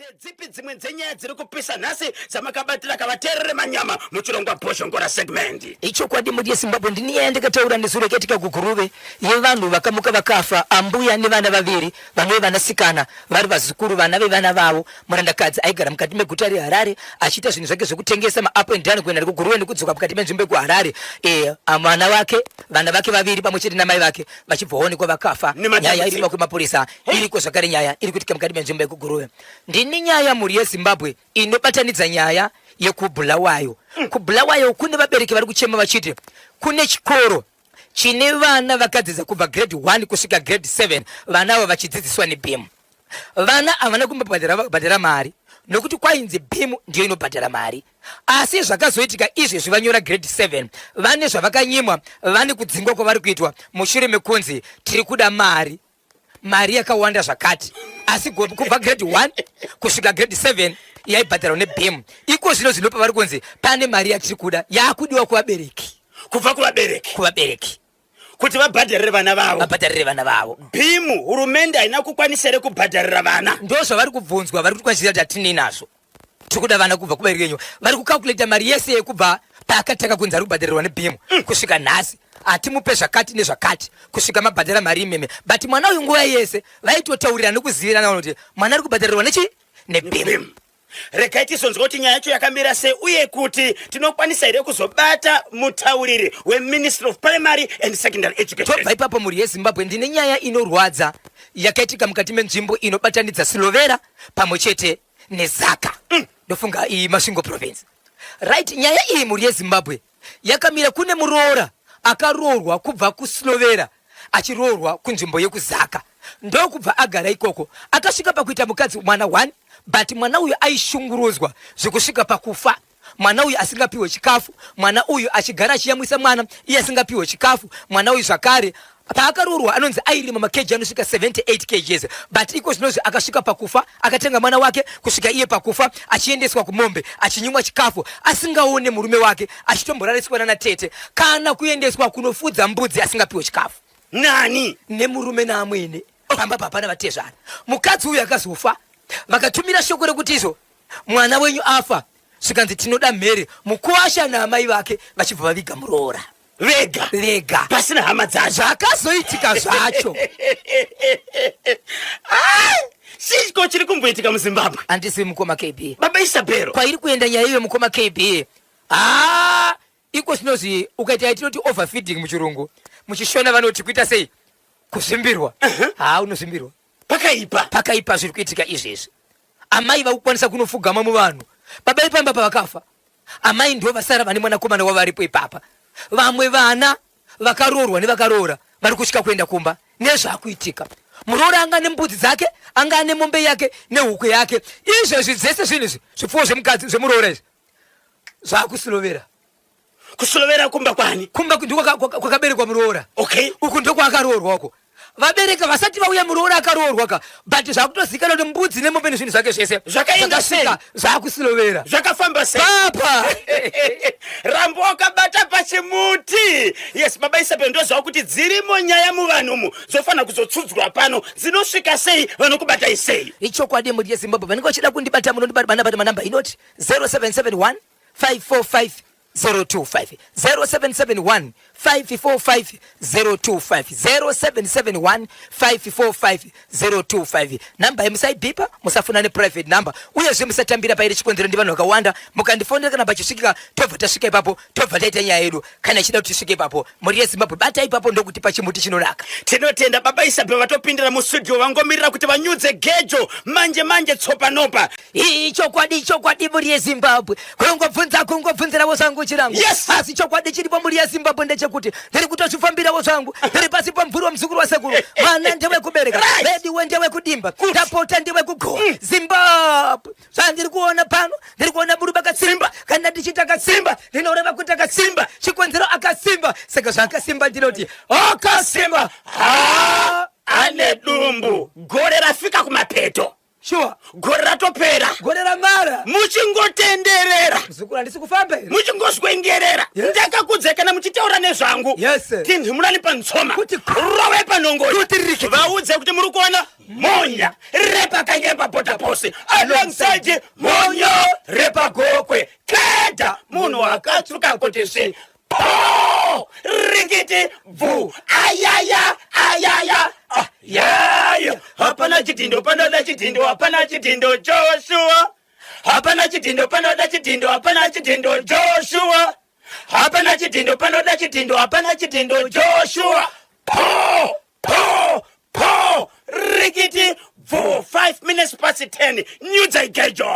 Ndedzipi dzimwe dzenyaya dziri kupisa nhasi dzamakabatira kavateerere manyama muchirongwa Bhozhongora segment? Ichokwadi mhuri yeZimbabwe, ndini nyaya yandakataura nezuro yakaitika kuGuruve yevanhu vakamuka vakafa, ambuya nevana vaviri vanove vanasikana vari vazukuru vana vevana vavo. Murandakadzi aigara mukati meguta reHarare achiita zvinhu zvake zvekutengesa maup and down kuenda kuGuruve nekudzoka mukati menzvimbo yekuHarare. E, mwana wake vana vake vaviri pamwe chete namai vake vachibva vaonekwa vakafa. Nyaya iri kwemapurisa iriko zvakare, nyaya iri kuitika mukati menzvimbo yekuGuruve. Ndini nyaya mhuri yeZimbabwe inobatanidza nyaya yekuBulawayo. KuBulawayo kune vabereki vari kuchema vachiti kune chikoro chine vana vakadzidza kubva grade 1 kusvika grade 7, vana ava vachidzidziswa neBEAM. Vana havana kumbobhadhara mari nokuti kwainzi BEAM ndiyo inobhadhara mari, asi zvakazoitika izvezvi vanyora grade 7 vane zvavakanyimwa, vane kudzingwa kwavari kuitwa mushure mekunzi tiri kuda mari, mari yakawanda zvakati, asi kubva grade 1 kusvika grade 7 yaibhadharwa neBEAM. Iko zvino zvinopa vari kunzi pane mari yatiri kuda yakudiwa kuvabereki, kubva kuvabereki, kuvabereki kuti vabhadharire vana vavo, vabhadharire vana vavo. BEAM, hurumende haina kukwanisa here kubhadharira vana? Ndo zvavari kubvunzwa, vari kutikwanisa kuti hatinei nazvo, tiri kuda vana kubva kuvabereki venyu. Vari kukalkuleta mari yese yekubva paakatanga kunzi ari kubhadharirwa neBEAM kusvika nhasi, hatimupe zvakati nezvakati kusvika mabhadhara mari imeme. But mwana uyu nguva yese vaitotaurira nekuzivirana kuti mwana ari kubhadharirwa nechi neBEAM. Regai tizonzwa kuti nyaya yacho yakamira sei uye kuti tinokwanisa here kuzobata mutauriri weMinistry of Primary and Secondary Education. Tobva ipapo mhuri yeZimbabwe, ndine nyaya inorwadza yakaitika mukati menzvimbo inobatanidza Silovera pamwe chete neZaka. Ndofunga iyi Masvingo province, right? Nyaya iyi mhuri yeZimbabwe yakamira kune muroora akaroorwa kubva kuSilovera achiroorwa kunzvimbo yekuZaka, ndokubva agara ikoko. Akasvika pakuita mukadzi mwana 1, but mwana uyu aishungurudzwa zvekusvika pakufa. Mwana uyu asingapiwe chikafu, mwana uyu achigara achiyamwisa mwana iye asingapiwe chikafu. Mwana uyu zvakare paakaroorwa anonzi airima makeji anosvika 78 kgs, but iko zvinozvi akasvika pakufa. Akatenga mwana wake kusvika iye pakufa, achiendeswa kumombe, achinyimwa chikafu, asingaone murume wake, achitomborariswa nana tete kana kuendeswa kunofudza mbudzi asingapiwe chikafu. Nani? Nemurume naamwene pamba papana vatezvara. Mukadzi uyu akazofa, vakatumira shoko rekuti izvo mwana wenyu afa, zvikanzi tinoda mhere. Mukuwasha naamai vake vachibva vaviga muroora vega vega pasina hama dzacho. Zvakazoitika zvacho, Chiko chiri kumboitika muZimbabwe? Handisi mukoma KB. Baba Isabero, kwairi kuenda nyaya iyoyo mukoma KB, haa, iko zvinozvi ukaita yatinoti overfeeding muchirungu, muchiShona vanoti kuita sei, kuzvimbirwa. Haa, unozvimbirwa. Pakaipa. Pakaipa zviri kuitika izvezvi. Amai vakukwanisa kunofugama muvanhu. Baba ipamba pavakafa, amai ndo vasara vane mwanakomana wavaripo ipapa. Vamwe vana vakaroorwa nevakaroora vari kusvika kuenda kumba nezvakuitika. Muroora anga nembudzi dzake, anga ane mombe yake nehuku yake. Izvezvi dzese zvinhu izvi, zvipfuwo zvemukadzi zvemuroora izvi zvakusilovera. Kusilovera kumba kwani? Kumba ndiko kwakaberekwa muroora. Okay. Uku ndokwakaroorwa uko. Vabereka vasati vauya, muroora akaroorwa ka, but zvakutozikanwa kuti mbudzi nemombe nezvinhu zvake zvese Zvakaenda sei? Zvakusilovera. Zvakafamba sei? Papa. Rambo wakabata pachimuti. Yes, baba Isabel, ndoziva kuti dzirimo nyaya muvanhu umu dzofanira kuzotsudzwa pano. Dzinosvika sei? Vanokubatai sei? Ichokwadi mhuri yeZimbabwe, vanenge vachida kundibata munondibata manamba inoti 0771 545 025, 0771 545 025, 0771 545 025. Namba iyi musaibhipa, musafona neprivate number, uyezve musatambira pairi. Chikonzero ndi vanhu vakawanda. Mukandifonera kana pachisvikika, tobva tasvika ipapo, tobva taita nyaya yedu kana ichida kuti tisvike ipapo. Mhuri yeZimbabwe, bata ipapo ndokuti pachimuti chinonaka. Tinotenda baba Isabel vatopindira mustudio, vangomirira kuti vanyudze gejo manje manje tsopanopa. Ichokwadi, chokwadi mhuri yeZimbabwe, kungobvunza kungobvunzirawo zvangu chirango. Asi chokwadi chiripo mhuri yeZimbabwe ndechekuti ndiri kutozvifambirawo zvangu, ndiri pasi pamvuri wemuzukuru wasekuru. Mwana ndewekubereka, vediwe ndewekudimba, ndapota ndewekugoa. Zimbabwe, zvandiri kuona pano, ndiri kuona buru bakasimba. Kana ndichiti akasimba, ndinoreva kuti akasimba. Chikonzero akasimba, saka zvaakasimba ndinoti akasimba. Ha, ane dumbu, gore rafika kumapeto. Sure. Gore ratopera. Gore ramara. Muchingotenderera. Muzukuru handisi kufamba here? Muchingoswengerera. Yes. Ndakakudze kana muchitaura nezvangu. Yes, sir. Tinhimurani pantsoma. Kuti rove panhongonya. Kuti rike. Vaudze kuti muri kuona monya repakanyepa border post alongside monyo repagokwe keda munhu akatsvuka kuti svi po rikiti bvu ayaya ayaya ah, yayo hapana chidhindo panoda chidhindo hapana chidhindo Joshua hapana chidhindo panoda chidhindo hapana chidhindo Joshua hapana chidhindo panoda chidhindo hapana chidhindo Joshua po po po rikiti bvu 5 minutes past 10 nyudzaigejo.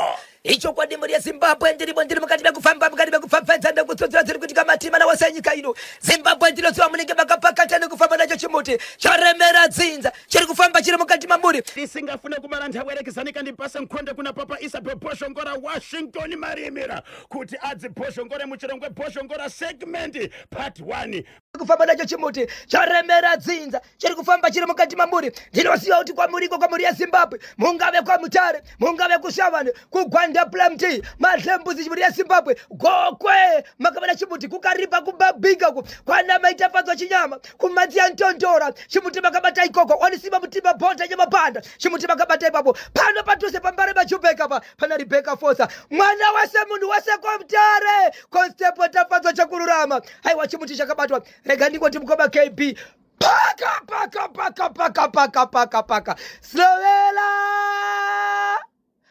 Ichokwadi mhuri yeZimbabwe, ndirimo ndiri mukati mekufamba, mukati mekupfapfaidza nekutsodzera dziri kuitika matima wose enyika ino. Zimbabwe ndinoziva munenge makapakata nekufamba nacho chimuti charemera dzinza chiri kufamba chiri mukati mamuri. Tisingafune kubara nthabwerekezanika ndipase nkhonde kuna Papa Isabel Bhoshongora Washington Marimira kuti adzi Bhoshongore muchirongwe Bhoshongora segment part 1. Kufamba nacho chimuti charemera dzinza chiri kufamba chiri mukati mamuri. Ndinoziva kuti kwamuriko kwamuri yeZimbabwe, mungave kwaMutare, mungave kuShavane, kuGwanda, Plumtree, Madlembuzi, chimuri yeZimbabwe, Gokwe makavana chimuti, kuKariba, kuBabinga, kwana maitafadzwa chinyama, kuMadziya Ntondora, chimuti makabata ikoko, onisima mutima bhonda nyamapanda, chimuti makabata ipapo. Pano padhuze paMbare Majubeka pa pana Rebecca Fosa, mwana wese munhu wese kwaMutare, Constable Tafadzwa Chakururama. Haiwa, chimuti chakabatwa. Rega ndingoti mukoma KB, paka paka paka paka paka paka paka slovela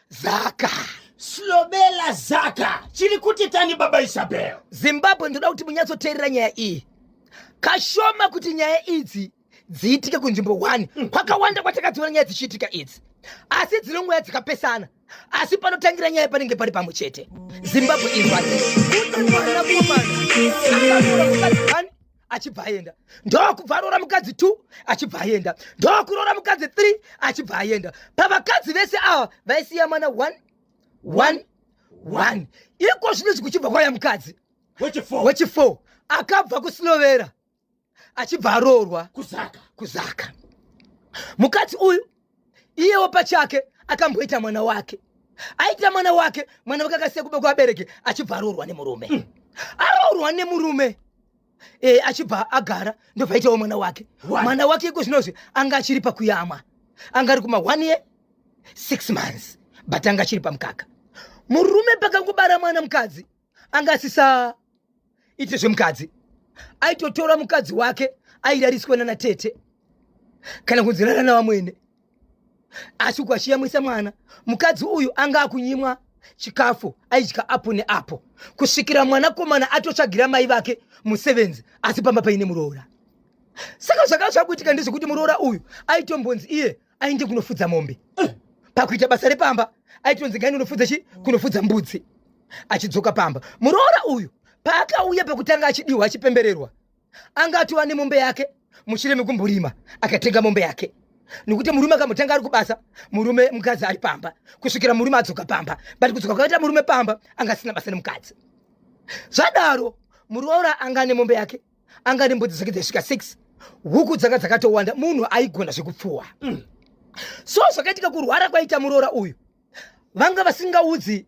zaka. Slobela zaka chiri kuti tani Baba Isabel? Zimbabwe, ndoda kuti munyatsoteerera nyaya iyi. Kashoma kuti nyaya idzi dziitike kunzvimbo 1. Kwakawanda kwatakadziona nyaya dzichiitika idzi, asi dzinongouya dzikapesana, asi panotangira nyaya panenge pari pamwe chete. Zimbabwe, inzwai. Kune mwanakomana akaroora mukadzi 1, achibva aenda, ndokubva aroora mukadzi 2, achibva aenda, ndokuroora mukadzi 3, achibva aenda. Pavakadzi vese ava vaisiya mwana 1 1 1. Iko zvinozvi kuchibva kwaya mukadzi wechi4, wechi4, akabva kuSilovera achibva aroorwa kuZaka. KuZaka. Mukadzi uyu iyewo pachake akamboita mwana wake. Aita mwana wake, mwana wake akasiya kuba kuvabereki, achibva aroorwa nemurume. Aroorwa nemurume achibva agara, ndobva aitawo mwana wake. One. Mwana wake iko zvinozvi anga achiri pakuyamwa, anga ari kuma 1 year 6 months, but anga achiri pamukaka. Murume pakangobara mwana mukadzi, anga asisa ite zvemukadzi. Aitotora mukadzi wake airariswa nana tete kana kunzirana navamwene, asi uku achiyamwisa mwana. Mukadzi uyu anga akunyimwa chikafu, aidya apo neapo kusvikira mwanakomana atotsvagira mai vake musevenzi, asi pamba paine muroora. Saka zvakanga zvakuitika ndezvekuti muroora uyu aitombonzi iye aende kunofudza mombe. Pakuita basa repamba aitonzi ngaende kunofudza chi kunofudza mbudzi, achidzoka pamba. Muroora uyu paakauya pakutanga achidiwa, achipembererwa, anga atova nemombe yake. Mushure mekumborima akatenga mombe yake, nekuti murume akambotanga ari kubasa, murume mukadzi ari pamba kusvikira murume adzoka pamba. But kudzoka kwakaita murume pamba, anga asina basa nemukadzi. Zvadaro, muroora anga ane mombe yake, anga ane mbudzi dzake dzaisvika 6, huku dzanga dzakatowanda, munhu aigona zvekupfuwa. So zvakaitika, kurwara kwaita muroora uyu, vanga vasingaudzi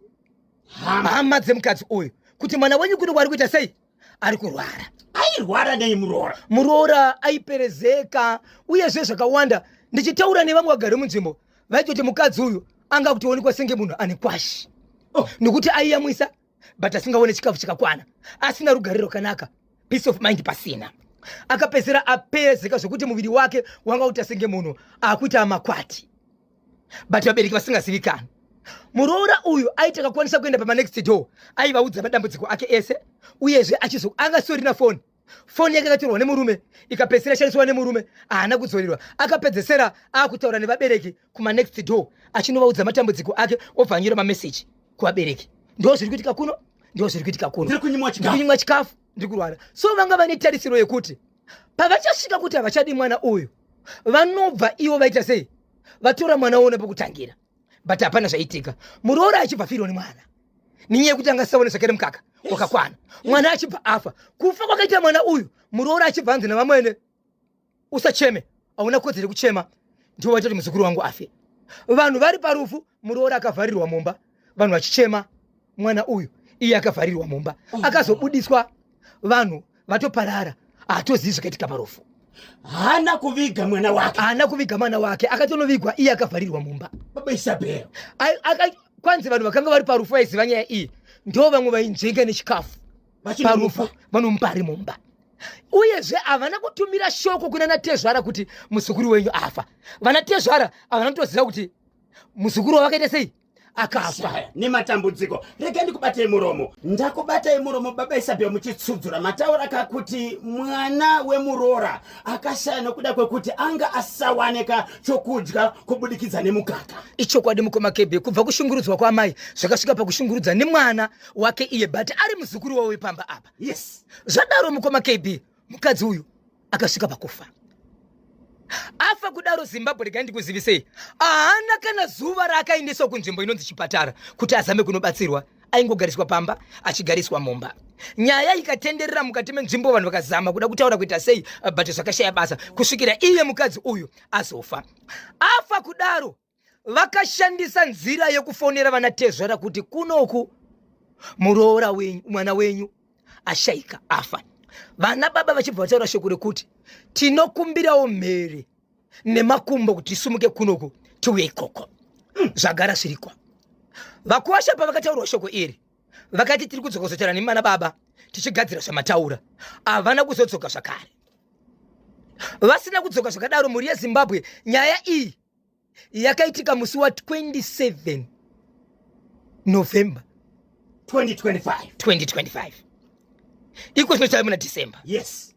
hama dzemukadzi uyu kuti mwana wenyu kune kwari kuita sei, ari kurwara. Airwara nei muroora? Muroora aiperezeka uyezve zvakawanda. Ndichitaura nevamwe vagari munzvimbo, vaitoti mukadzi uyu anga kutoonekwa senge munhu ane kwashi, nekuti aiyamwisa but asingaone chikafu chakakwana, asina rugare rwakanaka, peace of mind pasina. Akapedzisira aperezeka zvokuti muviri wake wanga kuita senge munhu akuita makwati, but vabereki vasingazivikani. Muroora uyu aiti akakwanisa kuenda pamanext door, aivaudza madambudziko ake ese. Uyezve achizo anga sitorina foni. Foni yake yakatorwa nemurume, ikapedzisira ishandiswa nemurume, haana kudzorerwa. Akapedzesera akutaura nevabereki kumanext door, achinovaudza matambudziko ake, obva anyora mameseji kuvabereki: ndo zviri kuitika kuno, ndo zviri kuitika kuno. Ndiri kunyimwa chikafu. Ndiri kunyimwa chikafu, ndiri kurwara. So vanga vane tarisiro yekuti pavachasvika kuti havachadi mwana uyu, vanobva ivo vaita sei, vatora mwana uone pekutangira. But hapana zvaitika. Muroora achibva firwa nemwana nenyaya yekuti angasaone zvakare mukaka wakakwana. Mwana achibva afa. Kufa kwakaita mwana uyu, muroora achibva anzi navamwene, "Usacheme, hauna kodzero yekuchema, ndiwo waita kuti muzukuru wangu afe." Vanhu vari parufu, muroora akavharirwa mumba, vanhu vachichema mwana uyu, iye akavharirwa mumba. Akazobudiswa vanhu vatoparara, haatozivi zvakaitika parufu. Haana kuviga mwana wake. Haana kuviga mwana wake, akatonovigwa iye akavharirwa mumba. Baba Isabel. Kwanzi vanhu vakanga vari parufu vaiziva nyaya iyi, ndo vamwe vainzvenga nechikafu parufu, vanomupa ari mumba. Uyezve havana kutumira shoko kuna natezvara kuti muzukuru wenyu afa. Vana tezvara havana kutoziva kuti muzukuru wavakaita sei akafa. Nematambudziko. Rega ndikubatei muromo. Ndakubatai muromo baba Isabel muchitsudzura. Mataura kakuti mwana wemuroora akashaya nokuda kwekuti anga asawanika chokudya kubudikidza nemukaka. Ichokwadi mukoma KB, kubva kushungurudzwa kwaamai zvakasvika pakushungurudza nemwana wake iye, but ari muzukuru wavo wepamba apa. Yes. Zvadaro mukoma KB, mukadzi uyu akasvika pakufa. Afa kudaro Zimbabwe, regai ndikuzivisei, haana kana zuva raakaendeswa kunzvimbo inonzi chipatara kuti azame kunobatsirwa. Aingogariswa pamba, achigariswa mumba. Nyaya ikatenderera mukati menzvimbo, vanhu vakazama kuda kutaura kuita sei, but zvakashaya basa kusvikira iye mukadzi uyu azofa. Afa kudaro vakashandisa nzira yekufonera vana tezvara kuti kunoku muroora wenyu, mwana wenyu ashaika, afa. Vana baba vachibva vataura shoko rekuti tinokumbirawo mhere nemakumbo kuti tisumuke kunoku tiuye ikoko. Zvagara zviriko. Vakuwasha pavakataurwa shoko iri vakati tiri kudzoka kuzotaura nemana baba tichigadzira zvamataura. Havana kuzodzoka zvakare. Vasina kudzoka zvakadaro, mhuri yeZimbabwe, nyaya iyi yakaitika musi wa 27 November 2025. 2025. Iko zvino tave muna December. Yes.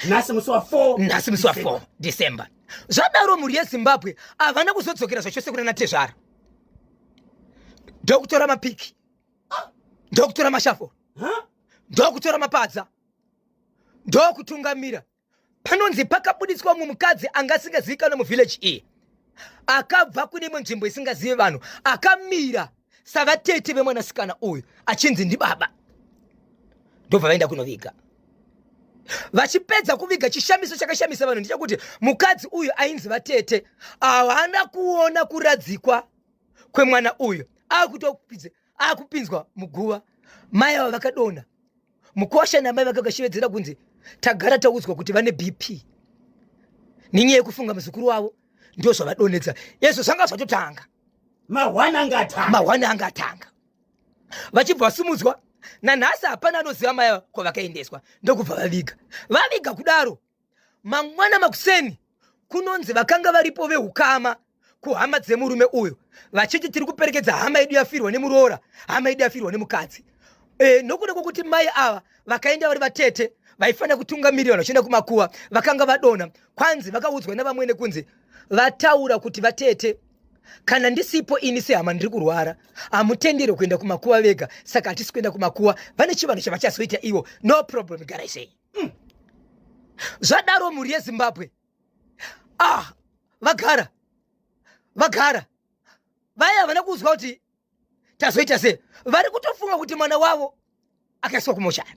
Nhasi musi wa 4. Nhasi musi wa 4 December. Zvadaro mhuri yeZimbabwe, havana kuzodzokera zvachose kuna natezvara. Ndokutora mapiki, ndokutora mashafo, ndokutora mapadza, ndokutungamira. Panonzi pakabuditswa mumwe mukadzi anga asingazivikanwe muvillage iyi, akabva kune imwe nzvimbo isingazivi vanhu, akamira savatete vemwanasikana uyu achinzi ndibaba. Ndobva vaenda kunoviga. Vachipedza kuviga, chishamiso chakashamisa vanhu ndechekuti mukadzi uyu ainzi vatete haana kuona kuradzikwa kwemwana uyu. Akupinzwa muguva, mai ava vakadonha. Mukosha namai vakakashevedzera kunzi tagara taudzwa kuti vane BP, nenyaya yekufunga muzukuru wavo ndio zvavadonhedza. Izvo zvanga zvatotanga, mahwana anga atanga, mahwana anga atanga. Vachibva vasumudzwa, nanhasi hapana anoziva mai ava kwavakaendeswa. Ndokubva vaviga. Vaviga kudaro, mangwana makuseni kunonzi vakanga varipo veukama kuhama dzemurume uyu vachiti tiri kuperekedza hama yedu yafirwa nemuroora, hama yedu yafirwa nemukadzi. Nokuda kwokuti mai ava vakaenda vari vatete vaifanira kutungamirira vanhu vachienda kumakuva, vakanga vadonha. Kwanzi vakaudzwa navamwene kunzi vataura kuti vatete, kana ndisipo ini sehama ndiri kurwara, hamutenderwe kuenda kumakuva vega, saka hatisi kuenda kumakuva. Vane chivanhu chavachazoita ivo, no problem, garai sei. Zvadaro mhuri yeZimbabwe, vagara vagara vaya havana kuzwa kuti tazoita sei. Vari kutofunga kuti mwana wavo akaiswa kumochari,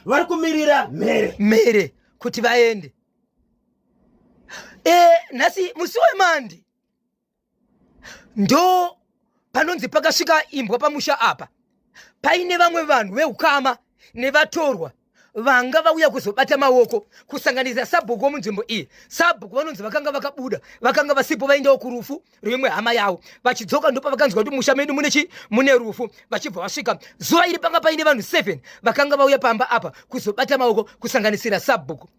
vari kumirira mhere mhere kuti vaende. Nhasi musi wemandi ndo panonzi pakasvika imbwa pamusha apa, paine vamwe vanhu veukama nevatorwa vanga vauya kuzobata maoko, kusanganisa sabhuku womunzvimbo iyi. Sabhuku vanonzi vakanga vakabuda, vakanga vasipo, vaendawo kurufu rwemwe hama yavo. Vachidzoka ndopavakanzwa kuti musha medu mune chi mune rufu. Vachibva vasvika zuva iri, panga paine vanhu 7 vakanga vauya pamba apa kuzobata maoko, kusanganisira sabhuku.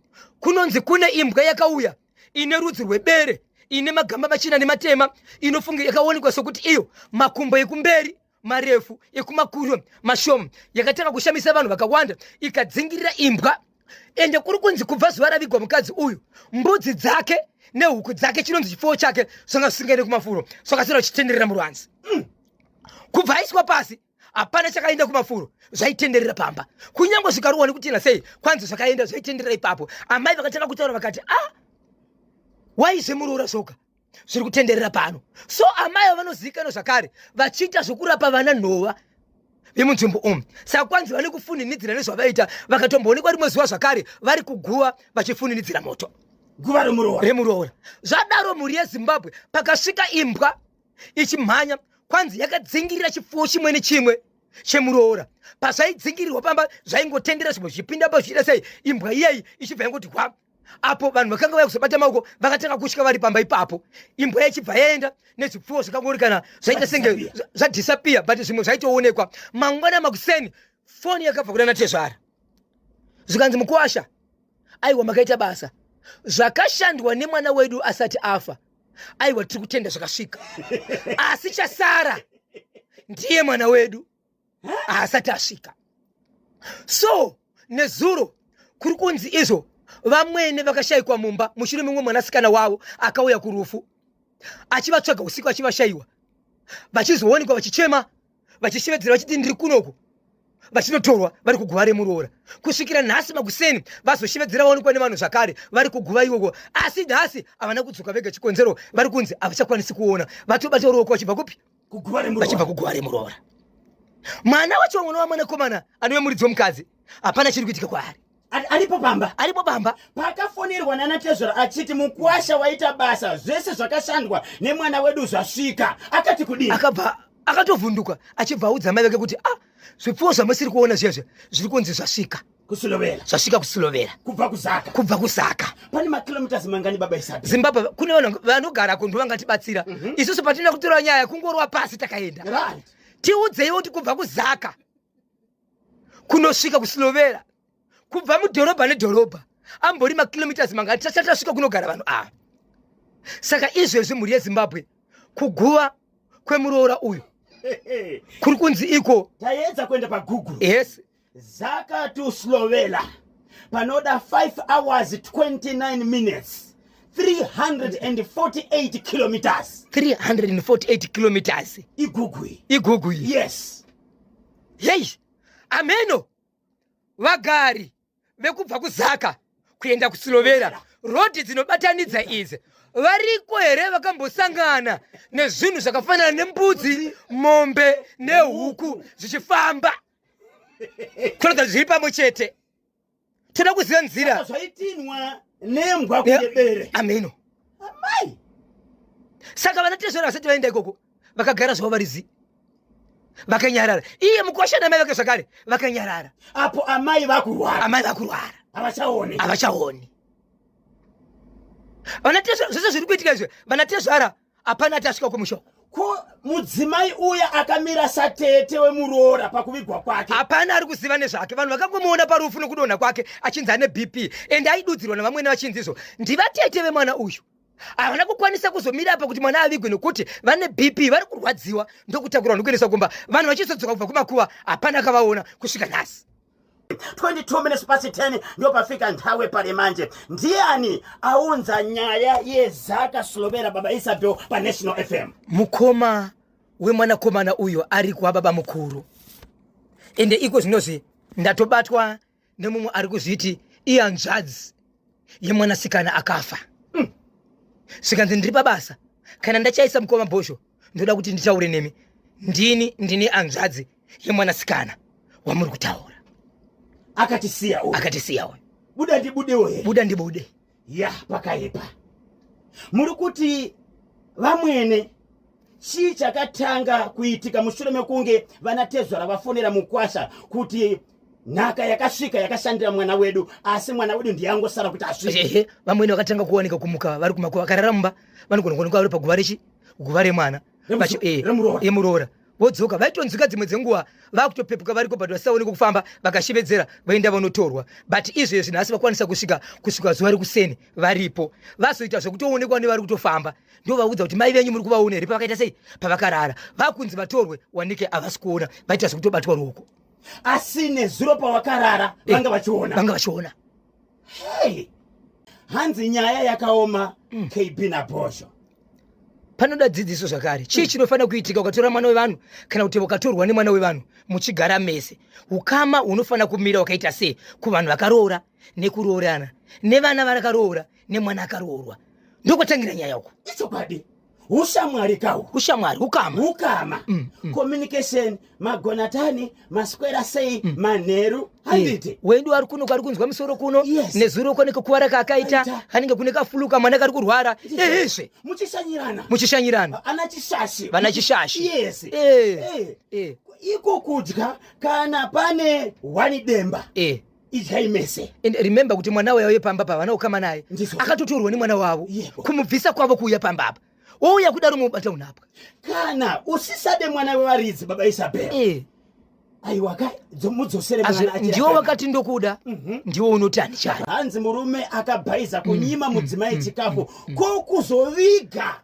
Kunonzi kune imbwa yakauya ine rudzi rwebere, ine magamba machena nematema, inofunga yakaonekwa sokuti iyo makumbo ekumberi marefu, ekumakuru mashoma. Yakatanga kushamisa vanhu vakawanda, ikadzingirira imbwa. Ende kuri kunzi kubva zuva ravigwa mukadzi uyu, mbudzi dzake nehuku dzake, chinonzi chipfuwo chake, zvanga zvisingaende kumafuro, zvakasara zvichitenderera muruvanze. Kubva aiswa pasi hapana chakaenda kumafuro, zvaitenderera pamba, kunyange zvikarohwa nekutina sei, kwanzi zvakaenda zvaitenderera ipapo. Amai vakatanga kutaura vakati, ah, waizvemuroora zvoga zviri kutenderera pano. So amai vanozivikanwa zvakare vachiita zvokurapa vana nhova vemunzvimbo umu, saka kwanzi vane kufuninidzira nezvavaita. Vakatomboonekwa rimwe zuva zvakare vari kuguva vachifuninidzira moto guva remuroora remuroora. Zvadaro mhuri yeZimbabwe, pakasvika imbwa. Ichimhanya kwanzi yakadzingirira chipfuwo chimwe nechimwe chemuroora. Pazvaidzingirirwa pamba zvaingotendera zvimwe zvichipinda pa zvichiita sei, imbwa iyeyi ichibva yangoti hwa. Apo vanhu vakanga vauya kuzobata maoko vakatanga kutya vari pamba ipapo. Imbwa yachibva yaenda nezvipfuwo zvakangori kana zvaita senge zvadisappear, but zvimwe zvaitoonekwa. Mangwana makuseni foni yakabva kuna natezvara, zvikanzi mukuwasha, aiwa makaita basa, zvakashandwa nemwana wedu asati afa, aiwa tiri kutenda zvakasvika, asi chasara ndiye mwana wedu haasati asvika. So nezuro kuri kunzi izvo vamwene vakashayikwa mumba mushure memumwe mwanasikana wavo akauya kurufu achivatsvaga usiku achivashayiwa, vachizoonekwa vachichema vachishevedzera vachiti ndiri kunoku, vachinotorwa vari kuguva remuroora. Kusvikira nhasi makuseni vazoshevedzera vaonekwa nevanhu zvakare vari kuguva ikoko, asi nhasi havana kudzoka vega. Chikonzero vari kunzi havachakwanisi kuona, vatobata ruoko vachibva kupi? Vachibva kuguva remuroora. Mwana wacho unova mwanakomana anove muridzi wemukadzi, hapana chiri kuitika kwaari. Aripo pamba, aripo pamba. Pakafonerwa nanatezvara achiti mukwasha waita basa, zvese zvakashandwa nemwana wedu zvasvika, akati kudini? Akabva akatovhunduka achibva audza mai vake kuti ah, zvipfuwo zvamusiri kuona zviya zviri kunzi zvasvika kuSilovela, zvasvika kuSilovela kubva kuZaka. Kubva kuZaka. Pane makilometers mangani, baba Isabi? Zimbabwe kune vanhu vanogara kundu vangatibatsira. Isusu patina kutora nyaya kungorwa pasi takaenda. Tiudzeiwo kuti kubva kuZaka kunosvika kuSilovela, kubva mudhorobha nedhorobha ambori makilometers mangani tisati tasvika kunogara vanhu ava? Saka izvezvi mhuri yeZimbabwe, kuguva kwemuroora uyu kuri kunzi iko Taedza kuenda paGoogle. Yes. Zaka to Slovela panoda 5 hours 29 minutes, 348 kilometers. 348 kilometers. Igugui. Igugui. Yes. Yei, ameno vagari vekubva kuZaka kuenda kuSilovera, rodhi dzinobatanidza idzi, variko here vakambosangana nezvinhu zvakafanana nembudzi, mombe nehuku zvichifamba kuratidza zviri pamwe chete? Toda kuziva nzira. Zvaitinwa nembwa kunge bere. Ameno. Amai. Saka vanatezvara vasati vaenda ikoko, vakagara zvavo varizi vakanyarara. Iye mukwasha namai vake zvakare vakanyarara. Apo amai vakurwara. Amai vakurwara. Havachaoni. Havachaoni. Vanatezvara, zvese zviri kuitika izvi, vanatezvara hapana ati asvika kumusha. Ko mudzimai uya akamira satete wemuroora pakuvigwa kwake? Hapana ari kuziva nezvake. Vanhu vakangomuona parufu nokudonha kwake achinzi ane BP, ende aidudzirwa navamwene vachinzi izvo ndivatete vemwana uyu. Havana kukwanisa kuzomira apa kuti mwana avigwe nokuti vane BP, vari kurwadziwa, ndokutakurwa nokuendeswa kumba. Vanhu vachizodzoka kubva kumakuva hapana akavaona kusvika nhasi. 22 minutes past 10 ndopafika nthawe pale manje. Ndiani aunza nyaya yeZaka Slovera, baba Isabel, paNational FM? Mukoma wemwanakomana uyo ari kwababa mukuru, ende iko zvinozvi ndatobatwa nemumwe ari kuzviti ihanzvadzi yemwanasikana akafa. Zvikanzi ndiri pabasa, kana ndachaisa mukoma Bhosho ndoda kuti nditaure nemi. Ndini hanzvadzi yemwanasikana wamuri kutaura. Akatisiya uyu. Akatisiya uyu. Buda ndibudewo here? Buda ndibude. Ya, pakaipa. Muri kuti vamwene, chii chakatanga kuitika mushure mekunge vanatezvara vafonera mukwasha kuti nhaka yakasvika yakashandira mwana wedu, asi mwana wedu ndiyangosara kuti asvike? Ehe, vamwene vakatanga kuwanika kumuka vari kumakuva, vakarara mumba, vanogona kuonekwa vari paguva rechi guva remwana. Remuroora. Yemuroora. Vodzoka, vaitonzwika dzimwe dzenguva vakutopepuka variko, but vasaonekwa kufamba, vakashevedzera voenda vanotorwa. But izvezvi nhasi vakwanisa kusvika kusvika zuva rekuseni varipo, vazoita zvekutoonekwa nevari kutofamba, ndovaudza kuti mai venyu muri kuvaona here pavakaita sei, pavakarara, vakunzi vatorwe wanike havasi kuona, vaita zvekutobatwa ruoko. Asi nezuro pawakarara vanga vachiona? Vanga vachiona. Hey! Hanzi nyaya yakaoma. KB naBhosho. Panoda dzidziso zvakare. Chii chinofanira kuitika ukatora mwana wevanhu, kana kuti ukatorwa nemwana wevanhu muchigara mese? Ukama hunofanira kumira wakaita sei kuvanhu vakaroora nekuroorana, nevana vakaroora nemwana akaroorwa? Ndokwatangira nyaya uko. Ichokwadi. Ushamwari kawo. Ushamwari, ukama. Ukama. Communication, magonatani, maswera sei, manheru, handiti? Wedu ari kuno kwari kunzwa musoro kuno. Nezuro kwane kukuvara kaakaita. Aita. Kanenge kune kafuluka mwana kari kurwara. Ehezve. Muchishanyirana. Muchishanyirana. Ana chishashi. Vana chishashi. Yes. Iko kudya kana pane wani demba. Idyai mese. And remember kuti mwana wauye pamba pa vana ukama naye. Ndizvo. Akatotorwa nemwana wavo. Yebo. Kumubvisa kwavo kuuya pamba apa. Wouya kudaro mubata unhapwa. Kana usisade mwana wevaridzi baba Isabel. Aiwa ka mudzosere mwana achiri Ndiwo akana. wakati ndokuda. Ndiwo unoti handichadi. Hanzi murume akabhaiza kunyima mudzimai chikafu ko kuzoviga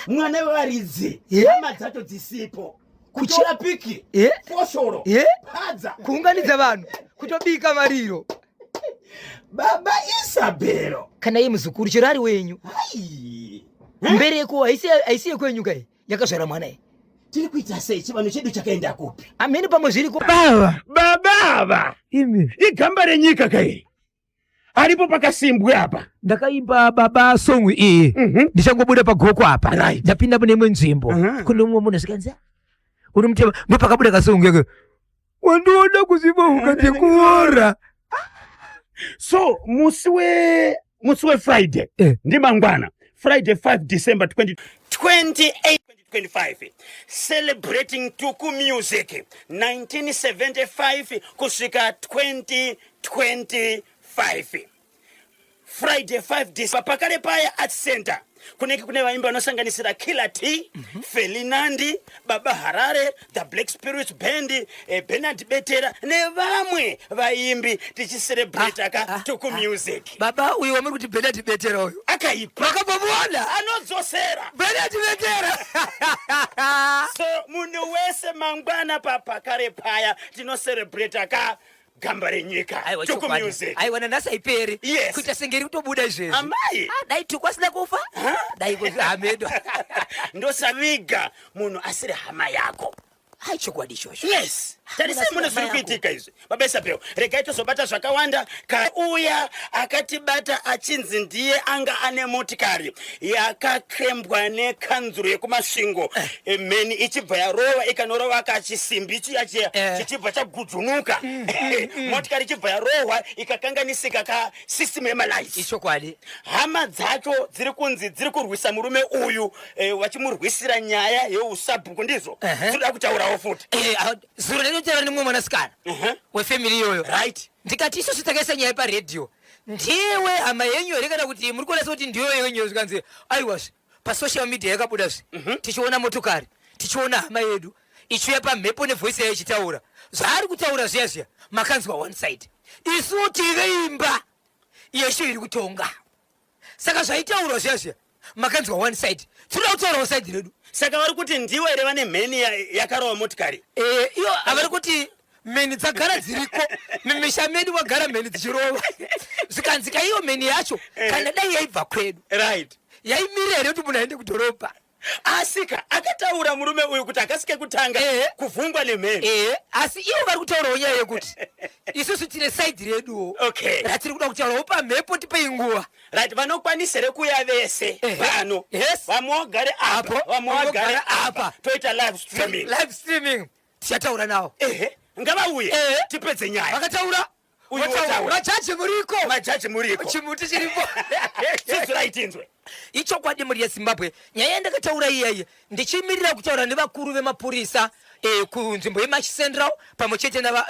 mwana wevaridzi hama dzacho dzisipo. Kutora piki, foshoro, padza, kuunganidza vanhu, kutobika mariro. Baba Isabel. Kana iye muzukuru chero ari wenyu. Hai. Mbereko haisi yekwenyu kai yakazvara mwana iyi. Tiri kuita sei? Chivanhu chedu chakaenda kupi? Amene pamwe zviriko. Baba, baba ava. Imi. Igamba renyika kai. Aripo pakasimbwe apa. Ndakaimba baba song iyi. Ndichangobuda pagoko apa. Ndapinda mune imwe nzvimbo. Kune mumwe munhu zvikanzi, uri mutema, ndopakabuda kasong yake. Wandiona kuziva ukati kuora. So musi we Friday ndimangwana Friday 5 December 28 2025 celebrating Tuku Music 1975 kusvika 2025 Friday 5 December pakare paya Arts Center kunenge kune vaimbi vanosanganisira Killer T, Felinandi, Baba Harare, The Black Spirits Band, Bernard Betera nevamwe vaimbi tichicelebrate ka Tuku Music. Baba uyu wamuri kuti Bernard Betera uyu akaipa. Makambomuona? Anodzosera. Bernard Betera. So munhu wese mangwana papakare paya tinocelebrate ka gamba renyika. Aiwa, Tuku chokwadi. Music. Aiwa, nanhasi haiperi. Yes. Kuita senge iri kutobuda izvezvi. Amai. Dai Tuku asina kufa. Ha? Dai hamedo. Ndosaviga munhu asiri hama yako. Hai, chokwadi ichocho. Yes. Tarisai Munhu mune asiri zviri hama yako. kuitika izvi. Baba Isabel, regai tozobata zvakawanda. Kauya akatibata achinzi ndiye anga ane motikari yakakrembwa nekanzuro yekuMasvingo. Mheni ichibva yarova ikanorova kachisimbi chiya chiya chichibva chagudzunuka. Motikari ichibva yarohwa ikakanganisika ka system yemalights. Ichokwadi. Hama dzacho dziri kunzi dziri kurwisa murume uyu vachimurwisira nyaya yeusabhuku ndizvo. Dzinoda kutaurawo futi. Zuro ndinotaura nemumwe mwanasikana wefamily iyoyo. Ndikati isusu takaisa nyaya paredhiyo. Ndiwe hama yenyu here kana kuti muri kuona sekuti ndiyo yenyu zvikanzi aiwazve pasocial media yakabuda zve. Tichiona motokari, tichiona hama yedu ichiuya pamhepo nevoice yayo ichitaura. Zvaari kutaura zviya zviya makanzwa one side. Isu tiri imba yeshe iri kutonga. Saka zvaitaurwa zviya zviya makanzwa one side. Tinoda kutaurawo side redu. Saka vari kuti ndiwe here vane mheni yakarova motikari? Iyo avari kuti mheni dzagara dziriko mumisha medu wagara mheni dzichirova. Zvikanzi ka iyo mheni yacho kana dai yaibva kwedu. Yaimira here kuti munhu aende kudhorobha? Asika akataura murume uyu kuti akasike kutanga kuvhungwa nemheni. Asi ivo vari kutaurawo nyaya yekuti isusu tine side reduwo. Ratiri kuda kutaurawo pamhepo tipei nguva. Right, vanokwanisa here kuuya vese pano? Vamwe vagare apa, Apo, vamwe vamwe vagare vagare apa. apa. Toita live streaming. Live streaming. Tichataura navo. Ngavauye. Tipedze nyaya. Vakataura. Uyu Vataura. wotaura. Majaji muriko. Majaji muriko. Chimuti chiripo. Chizurai tinzwe. Ichokwadi mhuri yeZimbabwe. Nyaya yandakataura iyeye ndichimirira kutaura nevakuru vemapurisa kunzvimbo yeMash Central pamwe chete nava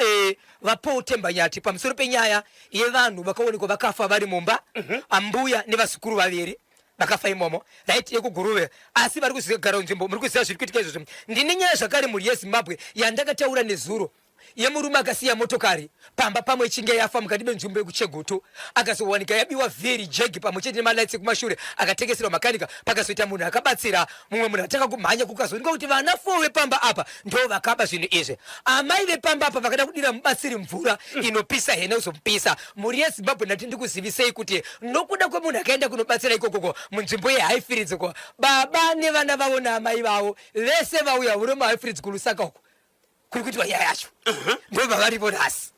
vaPaul Themba Nyathi pamusoro penyaya yevanhu vakaonekwa vakafa vari mumba, ambuya nevazukuru vaviri vakafa imomo, right, yekuGuruve. Asi vari kuzigara nzvimbo, muri kuziva zviri kuitika izvozvo. Ndine nyaya zvakare mhuri yeZimbabwe yandakataura nezuro yemurume akasiya motokari pamba pamwe ichinge yafa mukati menzvimbo yekuChegutu, akazowanika yabiwa vhiri jegi pamwe chete nemalights ekumashure, akatengeserwa makanika. Pakazoita munhu akabatsira mumwe munhu atanga kumhanya, kukazoonekwa kuti vana 4 vepamba apa ndo vakaba zvinhu izvi. Amai vepamba apa vakada kudira mubatsiri mvura inopisa hene kuzomupisa. Mhuri yeZimbabwe, ndati ndikuzivisei kuti nokuda kwemunhu akaenda kunobatsira ikokoko munzvimbo yeHighfields uko, baba nevana vavo naamai vavo vese vauya uri muHighfields kuLusaka uko kuri kuitwa nyaya yacho. Ndobva varipo nhasi.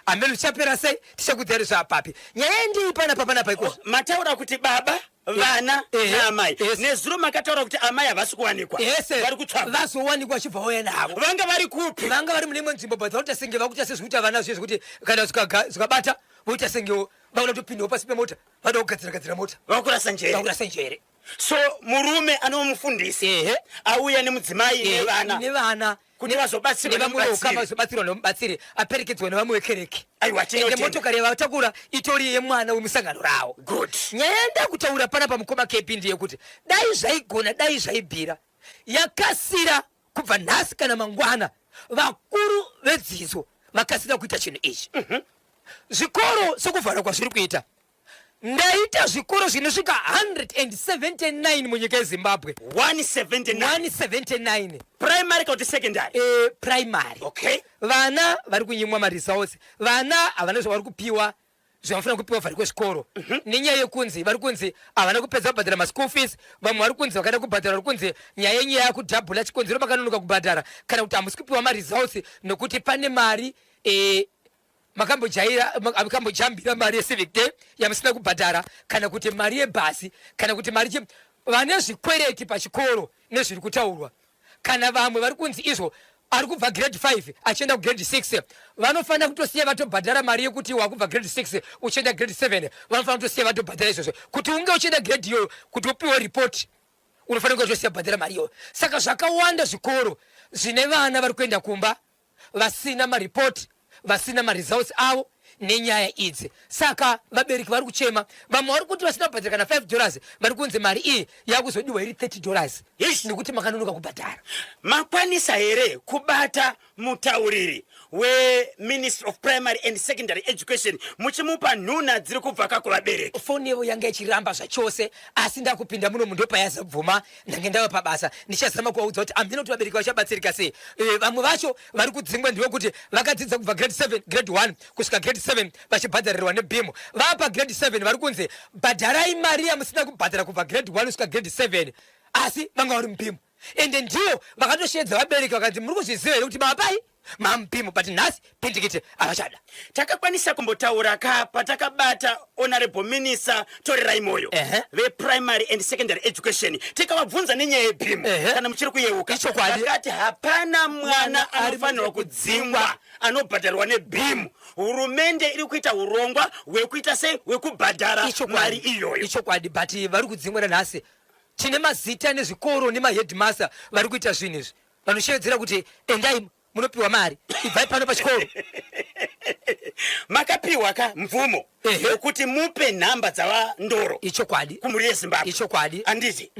Amene zvichapera sei tichakudzai zvapapi. Nyaya ndii panapa panapa ikoko. Mataura kuti baba Vana naamai. Yes. Nezuro makataura kuti amai havasi kuwanikwa. Yes. Vari kutsvagwa. Vazowanikwa vachibva vauya navo. Vanga vari kupi? Vanga vari mune imwe nzvimbo, but vanoita senge vakuita sezvikuita vana zviye zvekuti kana zvikabata voita sengewo vakuda kutopindawo pasi pemota, vada kugadzira gadzira mota. Vakurasa njere. Vakurasa njere. So murume anova mufundisi auya nemudzimai nevana. Nevana. Kuti vazobatsirwa nevamwe nemubatsiri. vokama vazobatsirwa nemubatsiri aperekedzwa nevamwe vekereke. Aiwa, Ende tinotenda. motokari yavatakura itori yemwana wemusangano ravo. Good. Nyaya yandakutaura panapa, mukoma KP, ndeyekuti dai zvaigona, dai zvaibvira, yakasira kubva nhasi kana mangwana, vakuru vedzidzo vakasira kuita chinhu ichi. Zvikoro sekuvharwa kwazviri kuita, ndaita zvikoro zvinosvika 179 munyika yeZimbabwe. 179? 179. Primary kana kuti secondary? Primary. Vana vari kunyimwa maresults, vana havana zvavari kupiwa zvavanofanira kupiwa vari kwezvikoro nenyaya yekunzi vari kunzi havana kupedza kubhadhara maschool fees. Vamwe vari kunzi vakaida kubhadhara, vari kunzi nyaya yenyaya yakudhabhula chikonzero makanonoka kubhadhara, kana kuti hamusi kupiwa maresults nokuti pane mari makambojaira, makambojambira mari yecivic day yamusina kubhadhara, kana kuti mari yebhasi, kana kuti mari chi vane zvikwereti pachikoro nezviri kutaurwa. Kana vamwe vari kunzi izvo ari kubva grade 5 achienda kugrade 6, vanofanira kutosiya vatobhadhara mari yekuti wakubva grade 6 uchienda grade 7. Vanofanira kutosiya vatobhadhara izvozvo kuti unge uchienda grade iyoyo. Kuti upiwe report unofanira kunge utosiya bhadhara mari iyoyo. Saka zvakawanda zvikoro zvine vana vari kuenda kumba vasina maripoti, vasina maresults avo nenyaya idzi. Saka vabereki vari kuchema. Vamwe vari kuti vasina kubhadhara kana $5 vari kunzi mari iyi yakuzodiwa iri $30 nekuti makanonoka kubhadhara. Makwanisa here kubata mutauriri weMinistry of Primary and Secondary Education muchimupa nhuna dziri kubva kakuvabereki? Foni yavo yanga ichiramba zvachose, asi ndakupinda muno mundopayazobvuma. Ndange ndava pabasa, ndichazama kuvaudza kuti hamina kuti vabereki vachabatsirika sei. Vamwe vacho vari kudzingwa ndevekuti vakadzidza kubva grade 7, grade 1 kusvika grade 7 vachibhadharirwa neBEAM. Vapa grade 7 vari kunzi bhadharai mari yamusina kubhadhara kubva grade 1 kusvika grade 7, asi vanga vari muBEAM. Ende ndivo vakatosheedza vabereki vakati, "Muri kuzviziva here kuti mapai mamuBEAM?" But nhasi pindikiti havachada. Takakwanisa kumbotaura ka patakabata Honorable Minister Torerai Moyo veprimary and secondary education, tikavabvunza nenyaya yeBEAM, kana muchiri kuyeuka. Ichokwadi. Vakati hapana mwana anofanirwa kudzingwa anobhadharwa neBEAM. Hurumende iri kuita urongwa hwekuita sei, hwekubhadhara mari iyoyo. Ichokwadi, but vari kudzingwa nanhasi tine mazita nezvikoro nemaheadmaster vari kuita zvinhu izvi, vanoshevedzera kuti endai munopiwa mari, ibvai pano pachikoro. Makapiwa ka mvumo yekuti mupe nhamba dzavaNdoro kumhuri yeZimbabwe? Ichokwadi. Handiti?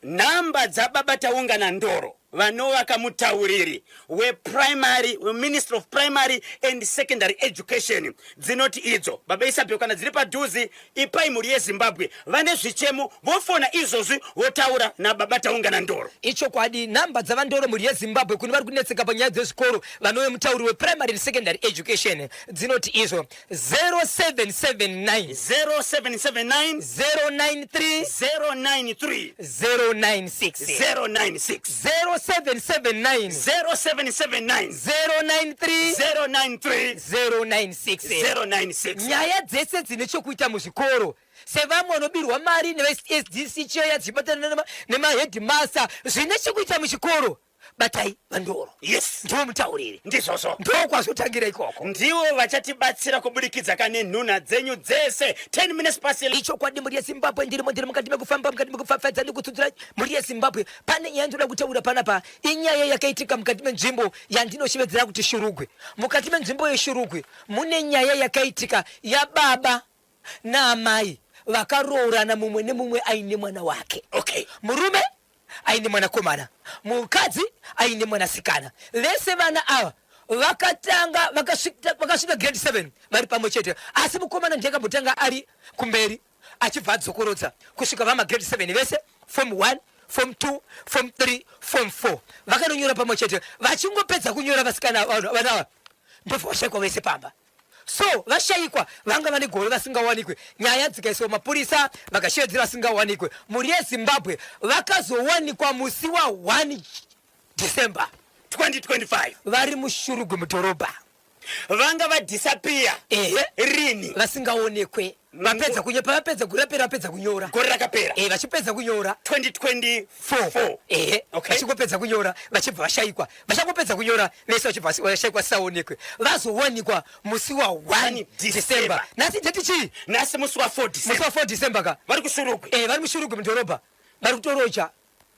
Nhamba dzababa Taungana Ndoro, vanovaka mutauriri weprimary, weMinistry of Primary and Secondary Education, dzinoti idzo, baba Isabel, kana dziri padhuze, ipai mhuri yeZimbabwe vane zvichemo vofona izvozvi votaura nababa Taungana Ndoro. Ichokwadi, nhamba dzavaNdoro, mhuri yeZimbabwe, kune vari kunetseka panyaya dzezvikoro, vanove mutauri weprimary and secondary education, dzinoti izvo 0779 0779 093 093 096. 096. 0779 0779 093 093 096. 096. Nyaya dzese dzine chokuita muzvikoro, sevamwe vanobirwa mari neveSDC cheya dzichibatana nemaheadmaster, zvine chekuita muchikoro, batai vaNdoro. Ndivo mutauriri. Ndizvozvo. Ndokwazotangira ikoko. Ndivo vachatibatsira kubudikidza kane nhuna dzenyu dzese. 10 minutes past. Ichokwadi, mhuri yeZimbabwe, ndirimo, ndiri mukati mekufamba, mukati mekupfapfadza nekutsudzura mhuri yeZimbabwe. Pane nyaya ndoda kutaura panapa, inyaya yakaitika mukati menzvimbo yandinoshevedzera kuti Shurugwe. Mukati menzvimbo yeShurugwe mune nyaya yakaitika yababa naamai vakaroorana, mumwe nemumwe aine mwana wake. Murume aine mwanakomana, mukadzi aine mwanasikana. Vese vana ava vakatanga vakasvika grade 7 vari pamwe chete, asi mukomana ndiye akambotanga ari kumberi achibva adzokorodza kusvika vamagrade 7 vese, form 1, form 2, form 3, form 4, vakanonyora pamwe chete. Vachingopedza kunyora, vasikana vana ava ndobva vashayikwa vese pamba. So vashayikwa, vanga vane gore vasingawanikwe. Nyaya dzikaiswa mapurisa, vakashevedzera, vasingawanikwe. Mhuri yeZimbabwe, vakazowanikwa musi wa1 December 2025 vari muShurugwi mudhorobha. Vanga vadisappear rini? Vasingaonekwe. Vapedza kunyepa, vapedza kurapera, vapedza kunyora. Gore rakapera. Eh, vachipedza kunyora. 2024. Ehe. Okay. Vachingopedza kunyora, vachibva vashayikwa. Vachangopedza kunyora, vese vachibva vashayikwa saonekwe. Vazowanikwa musi wa 1 December. Nhasi date chii? Nhasi musi wa 4 December. Musi wa 4 December ka. Vari kuShurugwi. Eh, vari muShurugwi mudhorobha. Vari kutoroja.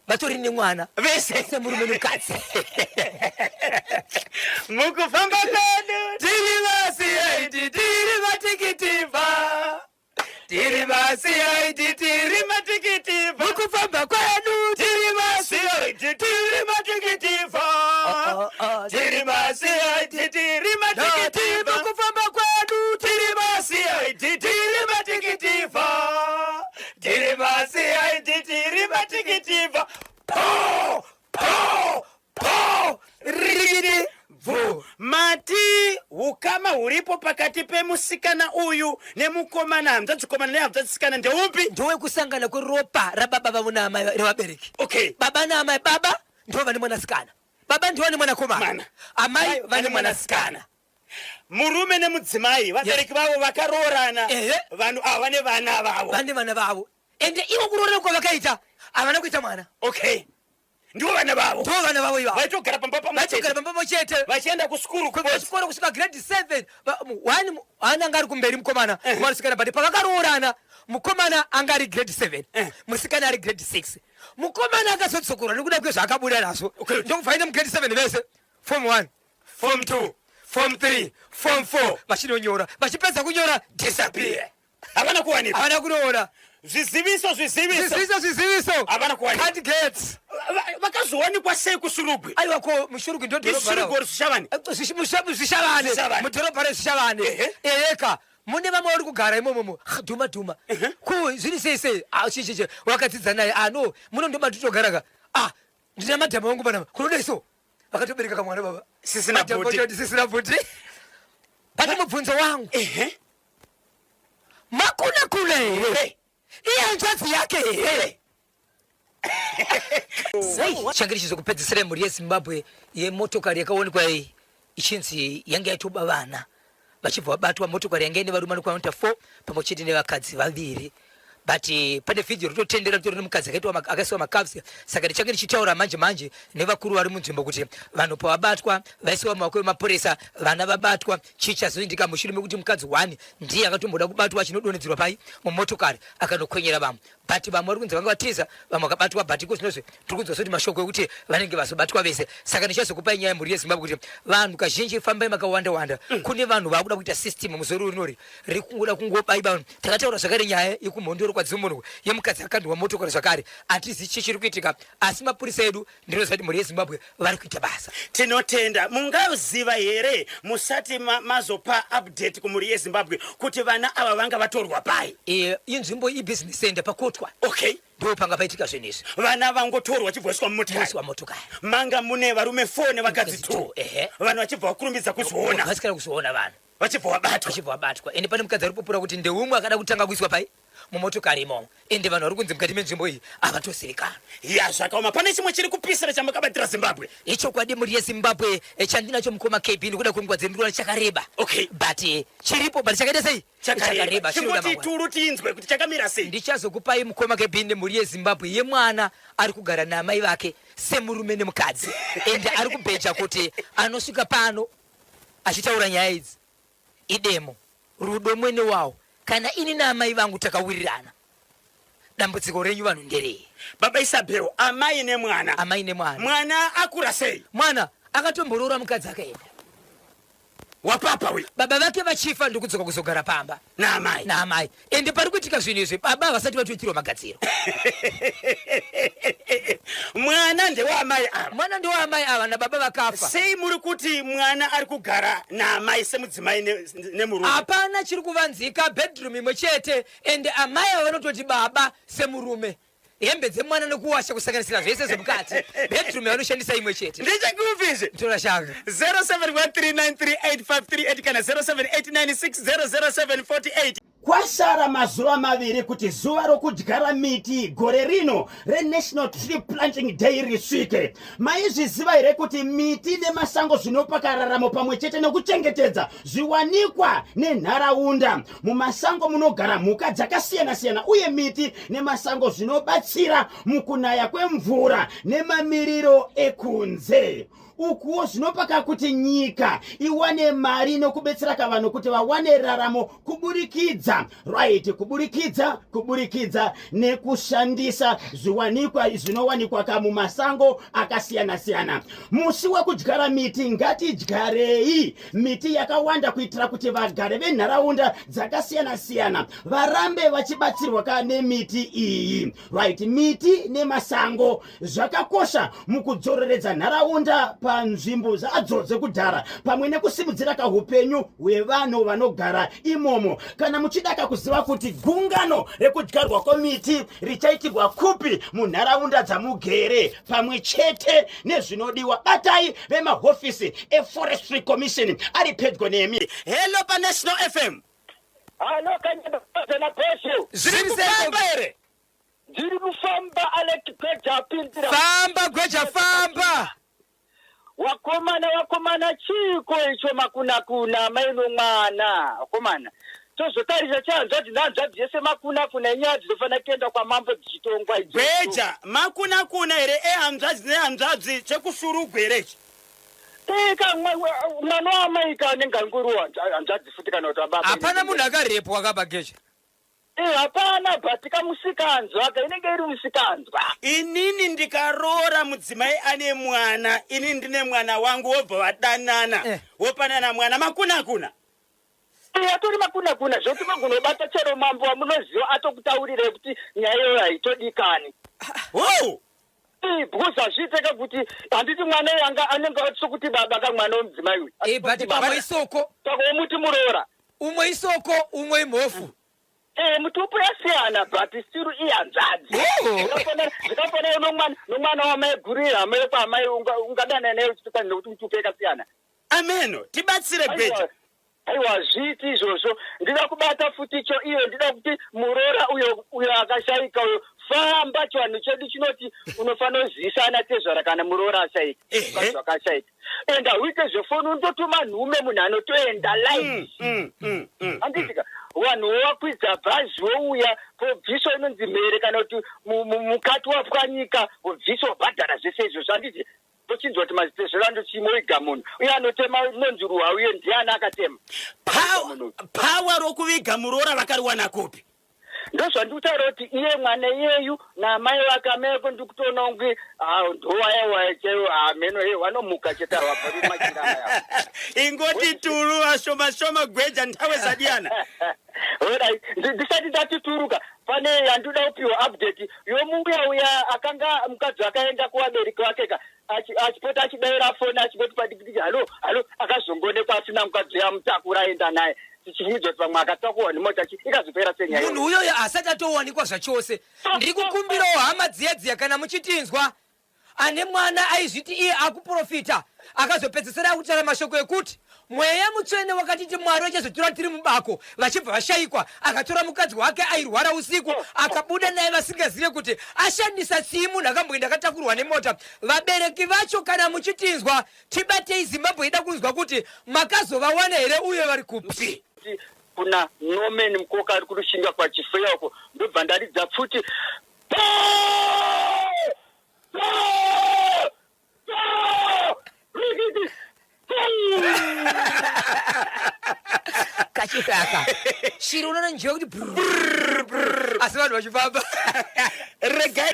Vatori nemwana. Vese. Semurume nemukadzi. Mukufamba kwedu tiri vasiyaiti tiri matikitivha. Tiri vasiyaiti tiri matikitivha. Mukufamba kwedu tiri vasiyaiti tiri matikitivha. Tiri vasiyaiti tiri matikitivha. Mukufamba kwedu tiri vasiyaiti tiri matikitivha. Tiri vasiyaiti tiri matikitivha. Po po po rigidi bvu. Mati hukama huripo pakati pemusikana uyu nemukomana, hanzvadzikomana nehanzvadzisikana ndeupi? Ndowekusangana kweropa rababa vavo naamai revabereki. Okay. Baba naamai, baba ndivo vane mwanasikana, baba ndivo vane mwanakomana, Mana. amai vane mwanasikana. Murume nemudzimai vabereki vavo vakaroorana. Ehe. Vanhu ava vane vana vavo. Vane vana vavo. Ende ivo kuroorana kwavakaita havana kuita mwana. Okay. Ndivo vana vavo. Ndivo vana vavo ivavo. Vaitogara pamba pamwe chete. Vaitogara pamba pamwe chete. Vachienda kusikuru Kuchikoro kusvika grade 7. One anga ari kumberi mukomana, musikana, but pavakaroorana mukomana anga ari grade 7, musikana ari grade 6. Mukomana akazodzokorwa nekuda kwezvaakabuda nazvo. Okay. Ndokubva aenda mugrade 7 vese. Form 1, Form 2, Form 3, Form 4 vachinonyora. Vachipedza kunyora disappear. Havana kuwanikwa. Havana kunoona. Zviziviso, zviziviso. Zviziviso, zviziviso. Havana kuwanikwa. Can't get. Vakazowanikwa sei kuShurugwi? Aiwa, ko muShurugwi ndo dhorobha Ishurugwi ravo. or Zvishavane? Zvishavane. Zvishavane. Mudhorobha reZvishavane. Ehe. Eyeka. Mune vamwe vari kugara imomomo. Dhuma dhuma. Ko zviri sei sei? Ah, chi chi chi. Wakadzidza naye. Ah, no. Muno ndo matitogara ka. Ah, ndina madhamu wangu panapa. Kunoda so. Vakatobereka kamwana baba. Sisina Madhamu bhuti. vacho sisina bhuti. But mubvunzo wangu. Ehe. Makuna kuna here? Iye hanzvadzi yake here? Change chizokupedzisira mhuri yeZimbabwe yemotokari yakaonekwa iyi ichinzi yange yatoba vana vachibva vabatwa. Motokari yange ine varume vanokwana 4 pamwe chete nevakadzi vaviri, but pane vhidhiyo ritotendera ritori nemukadzi akaiswa macuffs. Saka ndichange ndichitaura manje manje nevakuru vari munzvimbo kuti vanhu pavabatwa vaisiwa mumaoko emapurisa, vana vabatwa, chii chazoindika mushure mekuti mukadzi 1 ndiye akatomboda kubatwa achinodonhedzerwa pai mumotokari akanokwenyera vamwe, but vamwe vari kunzi vanga vatiza, vamwe vakabatwa, but iko zvinozvi tiri kunzwa sekuti mashoko ekuti vanenge vazobatwa vese. Saka ndichazokupai nyaya mhuri yeZimbabwe kuti vanhu kazhinji fambai makawanda wanda. Kune vanhu vakuda kuita system muzoro rinori riri kungoda kungobai vanhu. Takataura zvakare nyaya yekuMhondoro kwaDzimunhu yemukadzi akandwa motokari zvakare. Hatizi chii chiri kuitika, asi mapurisa edu ndinoziva kuti mhuri yeZimbabwe vari kuita basa. Tinotenda. Mungaziva here musati mazopa update kumhuri yeZimbabwe kuti vana ava vanga vatorwa pai? Inzvimbo ibusiness center pakotwa. Okay. Ndo panga paitika zvinhu izvi. Vana vangotorwa vachibva mumotokari. Vaiswa motokari. Manga mune varume 4 nevakadzi 2. Ehe. Vanhu vachibva vakurumbidza kuzviona. Vasikana kuzviona vanhu. Vachibva vabatwa. Vachibva vabatwa. Ende pane mukadzi ari kupupura kuti ndeumwe akada kutanga kuiswa pai mumotokari imomo. Ende vanhu vari kunzi mukati menzvimbo iyi havatozivikanwa. Ya, zvakaoma. Pane chimwe chiri kupisira chamakabatira Zimbabwe? Ichokwadi mhuri yeZimbabwe, chandinacho mukoma KB nekuda kwenguva dzendurura chakareba. Okay. But chiripo, but chakaita sei? Chakareba. Chakareba. Chingoti turu tinzwe kuti chakamira sei. Ndichazokupai mukoma KB nemhuri yeZimbabwe yemwana ari kugara naamai vake semurume nemukadzi. Ende ari kubheja kuti anosvika pano achitaura nyaya idzi idemo rudo mwene wawo. Kana ini naamai vangu takawirirana, dambudziko renyu vanhu nderei? Baba Isabel, amai nemwana. Amai nemwana. Mwana akura sei? Mwana akatomboroora mukadzi akaenda. Wapapa uyu. Baba vake vachifa ndikudzoka kuzogara pamba naamai. Naamai. Ende pari kuitika zvinhu izvi baba vasati vatoitirwa magadziro. Mwana ndewaamai ava. Mwana ndewaamai ava nababa vakafa. Sei muri kuti mwana ari kugara naamai semudzimai nemurume? Hapana chiri kuvanzika, bedroom imwe chete, ende amai ava vanototi baba semurume. Hembe dzemwana nekuwasha kusanganisira zvese zvemukati. Bedroom yavanoshandisa imwe chete. Ndechekupi izvi? Tora shanga. 0713938538 kana 0789600748. Kwasara mazuva maviri kuti zuva rokudyara miti gore rino reNational Tree Planting Day risvike. Maizviziva here kuti miti nemasango zvinopa kararamo pamwe chete nekuchengetedza zviwanikwa nenharaunda? Mumasango munogara mhuka dzakasiyana-siyana uye miti nemasango zvinobatsira mukunaya kwemvura nemamiriro ekunze. Ukuwo zvinopaka kuti nyika iwane mari nokubetsera kavanhu kuti vawane raramo kuburikidza right kuburikidza kuburikidza nekushandisa zviwanikwa zvinowanikwa ka mumasango akasiyana-siyana. Musi wekudyara miti ngatidyarei miti yakawanda kuitira kuti vagari venharaunda dzakasiyana-siyana varambe vachibatsirwa ka nemiti iyi. Right miti nemasango zvakakosha mukudzoreredza nharaunda panzvimbo zvadzo dzekudhara pamwe nekusimudzira kahupenyu hwevanhu vanogara imomo. Kana muchidaka kuziva kuti gungano rekudyarwa kwemiti richaitirwa kupi munharaunda dzamugere pamwe chete nezvinodiwa, batai vemahofisi eForestry Commission ari pedyo nemi. Hello paNational FM. Halo kanyana. Zviri kufamba here? Ndiri kufamba, Alec Gweja apindira. Famba Gweja, famba. Wakomana, wakomana, chiiko icho makunakuna mai nomwana? Wakomana, tozotarisa chehanzvadzi nehanzvadzi yese makunakuna enyaya dzinofanira kuenda kwamambo dzichitongwa idzodzo. Gweja, makunakuna here ehanzvadzi nehanzvadzi chekushurugwe here ichi? Eka mwana waamai ka anenge angoriwo hanzvadzi futi kana kuti ababa. Hapana munhu akarepwa kapa, Geja. Eh, hapana, but kamusikanzwa ka inenge iri musikanzwa. Inini ndikaroora mudzimai ane mwana, inini ndine mwana wangu, wobva wadanana, wopanana mwana, makunakuna. Eh, atori makunakuna zvekuti magunobata chero mambo wamunoziva atokutaurirai kuti nyaya iyoyo haitodikani. Ho. Eh, because hazviiteka kuti handiti mwana uyu anga anenge sokuti baba ka mwana wemudzimai uyu. But pamwe isoko. Saka womuti muroora. Umwe isoko, umwe imhofu. Eh, mutupo yasiyana but still ihanzvadzi. Zvakafanana nomwana wamai guru, hama yekwaamai ungadana naye uchitukana nekuti mutupo yakasiyana. Ameno, tibatsire Gweja. Aiwa, hazviiti izvozvo. Ndida kubata futi cho iyo, ndida kuti muroora uyo akashaika uyo, famba. Chivanhu chedu chinoti unofanira kuzivisa ana tezvara kana muroora ashaika, mukadzi wakashaika. Enda uite zvefoni, undotuma nhume, munhu anotoenda live. Handitika vanhu vowakwidza bhazi wouya pobviswa inonzi mhere kana kuti mukati wapwanyika, wobviswa, wobhadhara zvese izvozvo, handiti? Tochinzwa kuti madzitezvera ndochimoiga munhu uye anotema inonzi ruwa, uye ndiani akatema? Power rokuviga muroora vakariwana kupi? Ndozvandikutaura kuti iye mwana iyeyu naamai vake, amai vake ndikutoona kunge ndowaya waya chaiwo, hameno he vanomuka chete havabvari machira amai avo. Ingoti turu vashoma shoma, Gweja, nthawe zadiyana. Alright, ndisati ndatituruka, pane yandoda kupiwa update yomuuya uya akanga mukadzi akaenda kuvabereki vake ka achipota achidaira foni achingoti padikidiki, "Hallo, hallo." Akazongoonekwa asina mukadzi uya, amutakura aenda naye, tichifungidzwa kuti vamwe akatakurwa nemota ikazopera senyaya. Munhu uyoyo asati atowanikwa zvachose. Ndiri kukumbirawo hama dziya dziya, kana muchitinzwa, ane mwana aizviti iye akuprofita, akazopedzesera akutaura mashoko ekuti mweya mutsvene wakatiti Mwari vachazotora tiri mubako, vachibva vashayikwa. Akatora mukadzi wake airwara usiku, akabuda naye vasingazive kuti ashandisa chii. Munhu akamboenda akatakurwa nemota. Vabereki vacho, kana muchitinzwa, tibatei. Zimbabwe ida kunzwa kuti makazovawana here uye vari kupi. Kuna Norman Mukoka ari kuRushinga kwaChifeya uko, ndobva ndaridza pfuti. Pa! Pa! Pa! Rikiti! Kachikaka shiri unononjewa kuti brrr, asi vanhu vachifamba.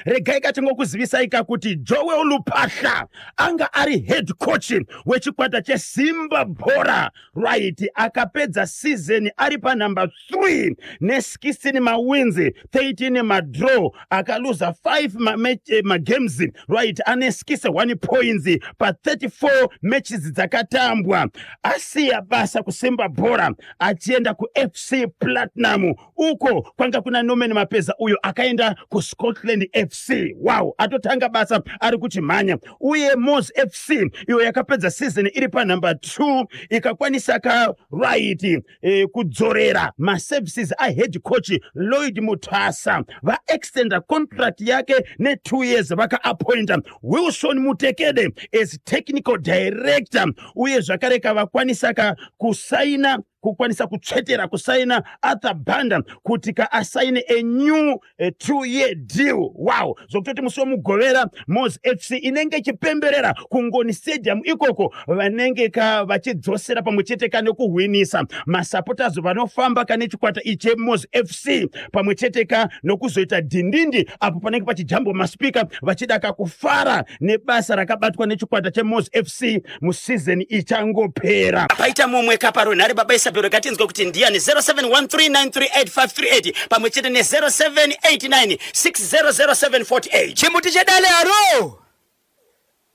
Regai katingokuzivisai ka kuti Joel Lupahla anga ari head coach wechikwata cheSimba Bhora, right? Akapedza season ari panumber 3 ne16 mawins, 13 madraw, akaluza 5 magames, right? Ane 61 points pa34 matches dzakatambwa. Asiya basa kuSimba Bhora achienda kuFC Platinum uko kwanga kuna Norman Mapeza uyo akaenda kuScotland. Southland FC. Wow, atotanga basa ari kuchimhanya. Uye Mos FC iyo yakapedza season iri panumber 2 ikakwanisa ka right kudzorera maservices ahead coach Lloyd Mutasa, vaextenda contract yake ne2 years, vakaappointa Wilson Mutekede as technical director. Uye zvakare kavakwanisa ka kusaina, kukwanisa kutsvetera kusaina Arthur Banda kuti kaasaine a new 2 year deal. Wow, zvokutoti musi wemugovera Mos FC inenge ichipemberera kuNgoni Stadium ikoko, vanenge ka vachidzosera pamwe chete ka nekuhwinisa masupporters vanofamba kane chikwata ichi cheMos FC, pamwe chete ka nokuzoita dhindindi apo panenge pachijambwa maspeaker, vachida kakufara nebasa rakabatwa nechikwata cheMos FC museason ichangopera. Paita mumwe kaparunhare, baba Isabel, katinzwa kuti ndiani. 0713938538 pamwe chete ne0789600748. Chimuti chedale, aro.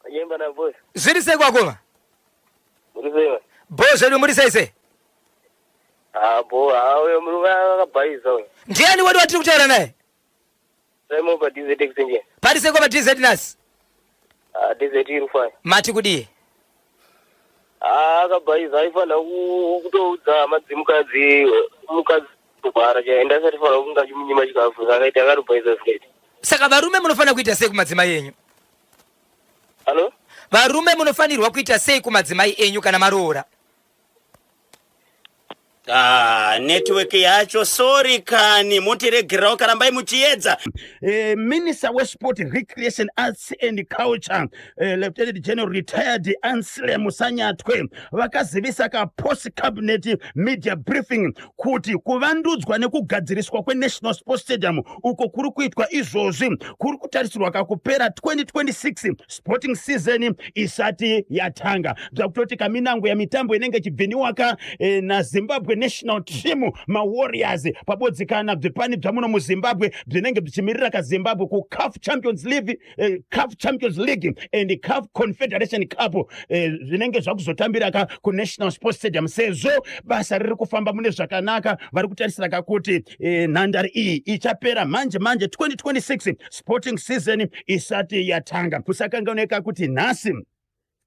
Kanyemba na boss. Zviri sei kwakoma? Muri sei? Bo zvedu, muri sei sei? Ah, bo, ah, uyo murume akabhaisa uyo. Ndiani wedu watiri kutaura naye? Simon pa DZ Extension. Pari sei kwapa DZ nasi? Ah, DZ iri fine. Mati kudii? Ah, akabhaisa, aifanira kutoudza madzimukadzi, mukadzi kugwara chaenda asati fanira kunge achimunyima chikafu, saka iti akatobhaisa zikaiti. Saka varume munofanira kuita sei kumadzimai enyu? Hello? Varume munofanirwa kuita sei kumadzimai enyu kana maroora? Ah, network yacho, sorry kani, mutiregererawo, karambai muchiedza. Minister wesport, recreation, arts and culture, Lieutenant General retired Anselem Sanyatwe, vakazivisa ka post cabinet media briefing kuti kuvandudzwa nekugadziriswa kweNational Sports Stadium uko kuri kuitwa izvozvi kuri kutarisirwa kakupera 2026 sporting season isati yatanga. Zvakutoti kaminango yamitambo inenge ichibviniwaka naZimbabwe national team, maWarriors, pabodzi kana bvipani bvamuno muZimbabwe zvinenge zvichimirira kaZimbabwe kuCAF Champions League, CAF Champions League and CAF Confederation Cup, zvinenge zvakuzotambira ka kuNational Sports Stadium. Sezvo basa riri kufamba mune zvakanaka, vari kutarisira kakuti nhandare iyi ichapera manje manje 2026 sporting season isati yatanga. Kusakanganwika kuti nhasi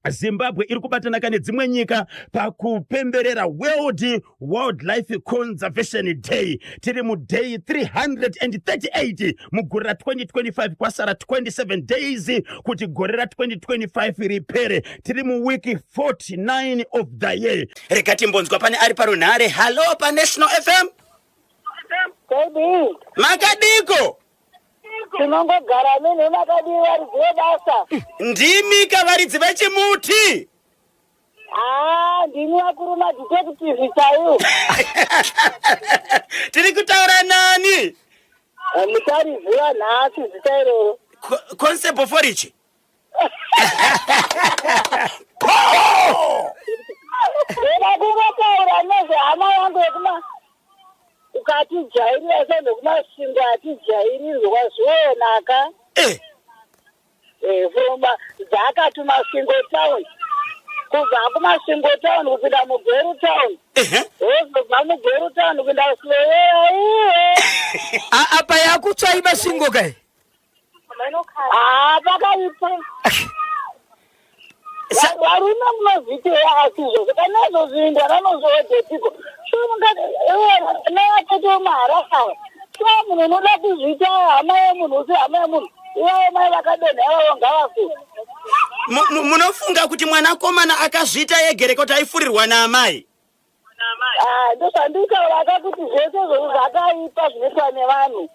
Zimbabwe iri kubatanaka nedzimwe nyika pakupemberera World Wildlife Conservation Day. Tiri muday 338 mugore ra2025, kwasara 27 days kuti gore ra2025 ripere. Tiri muwiki 49 of the year. Rega timbonzwa pane ari parunhare. Hallo paNational FM. Baby, Makadiko? Tinongogara mene, makadii varidzi vebasa? Ndimi kavaridzi vechimuti. Haa, ndimi vakuru, madetective chaiwo. Tiri kutaura nani? Muchariziva nhasi zita iroro. Constable Forichi. Ndoda kungotaura nezvehama yangu yekuma ukatijairira sezvekuMasvingo atijairirwa zvionaka. From Zaka Masvingo town, kubva kuMasvingo town kupinda muGweru town, wozobva muGweru town kuenda Sloweya iye. Apa yakutsvai Masvingo kai? Haa, pakaipa. Varume munozvitei? Asi izvozvo kana izvo zvinhu anozviodhepiko neatete maharakawa so munhu unoda kuzviita hama yemunhu, usi hama yemunhu, ivavo mai vakadonha ivavo ngavafe. Munofunga kuti mwanakomana akazviita egereka kuti aifurirwa naamai? Ah, ndozvanditaura kuti zvese izvozvo zvakaipa zvinoitwa nevanhu.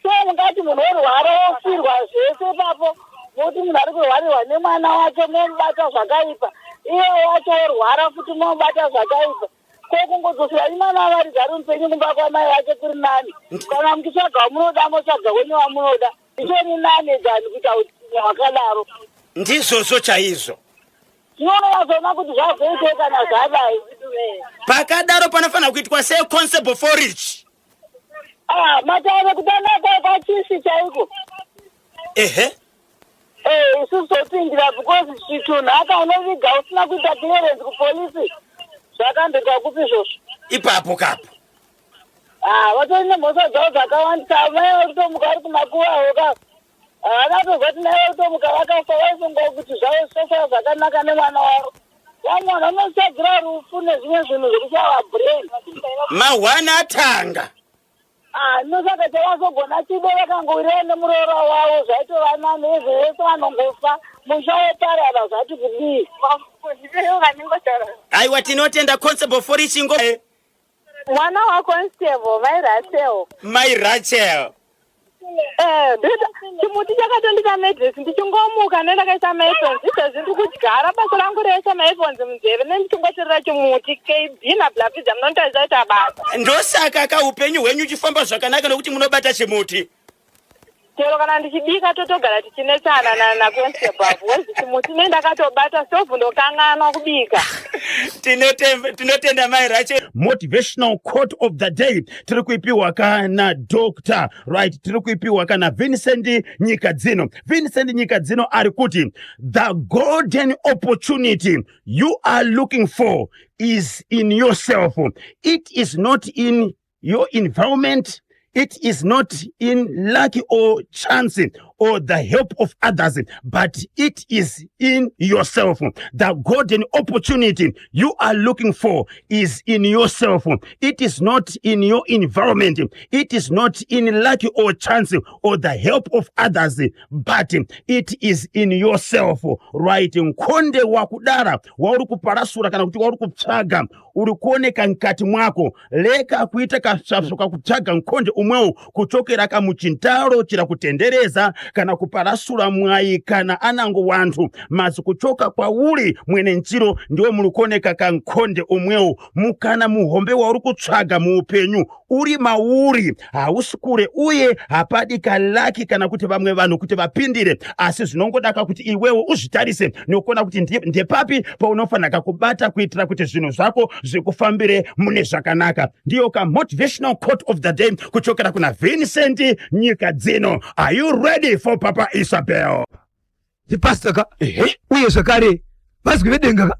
So mungati munhu orwara, ofirwa zvese ipapo, moti munhu ari kurwarirwa nemwana wake momubata zvakaipa, iye wacho orwara futi momubata zvakaipa. Ko kungodzosera imwana varidzi ari mupenyu kumba kwamai vake kuri nani. Kana muchitsvaga wamunoda, motsvaga wenyu wamunoda, itori nani than kuita utsinye hwakadaro. Ndizvozvo chaizvo. Tinononyatsoona kuti zvazoitei kana zvadai. Pakadaro panofanira kuitwa seconstable Forich. Ah, matare kutanga kwachisi chaiko. Eh, isusu topindira because chitunhu unoviga usina kuita clearance kupolisi, zvakandoitwa kupi izvozvo? Ipapo kapo. Ah, vatori nemhosva dzavo dzakawandisa amai vari kutomuka vari kumakuva hoka havana kutozwa kuti mai vari kutomuka vakafa vaifunga kuti zvavo zvichasara zvakanaka nemwana wavo vamwe vanhu vanotsvagira rufu nezvimwe zvinhu zvekushava brain Mahwana atanga. Ah, ndosaka chavazogona chido vakangowirirana nemuroora wavo zvaitova nani izvo vese vanongofa musha woparara zvati kudii. Aiwa tinotenda Constable Forichingo. Mwana waConstable mai Rachel. Mai Rachel. Eh, ndoita chimuti chakatondita madress ndichingomuka nendakaisa maephones izvezvi ndiri kudyara basa rangu rese maephones munzeve nendichingotirira chimuti kb nablapidza munonditarisa ita basa. Ndosaka ka upenyu hwenyu uchifamba zvakanaka nokuti munobata chimuti. Chero kana ndichibika totogara tichinetsana na na constable apo wezi chimuti ne ndakatobata stove ndokanganwa kubika. Tinotenda mai Rachel. Motivational quote of the day tiri kuipiwa kana Dr. Right, tiri kuipiwa kana Vincent Nyika Dzino. Vincent Nyika Dzino ari kuti the golden opportunity you are looking for is in yourself. It is not in your environment it is not in luck or chance or the help of others but it is in yourself the golden opportunity you are looking for is in yourself it is not in your environment it is not in luck or chance or the help of others but it is in yourself right nkhonde wakudara wauri kuparasura kana kuti wauri kutsvaga uri kuoneka mkati mwako leka kuita kasvasvo kakutsvaga nkhonde umwewo kuchokera kamuchintalo chira kutendereza kana kuparasula mwayi kana anango wanthu mazi kuchoka kwauli mwene nchiro ndiwo muli kuoneka kankhonde umwewo mukana muhombe wauri kutsvaga muupenyu uri mauri hausi kure uye hapadi kalaki kana kuti vamwe vanhu kuti vapindire asi zvinongodaka kuti iwewo uzvitarise nekuona kuti ndepapi paunofanira kubata kuitira kuti zvinhu zvako zvikufambire mune zvakanaka ndiyo ka motivational quote of the day kuchokera kuna Vincent nyika dzino are you ready for Papa Isabel ndipastor ka Ehe. uye zvakare vazwi vedenga ka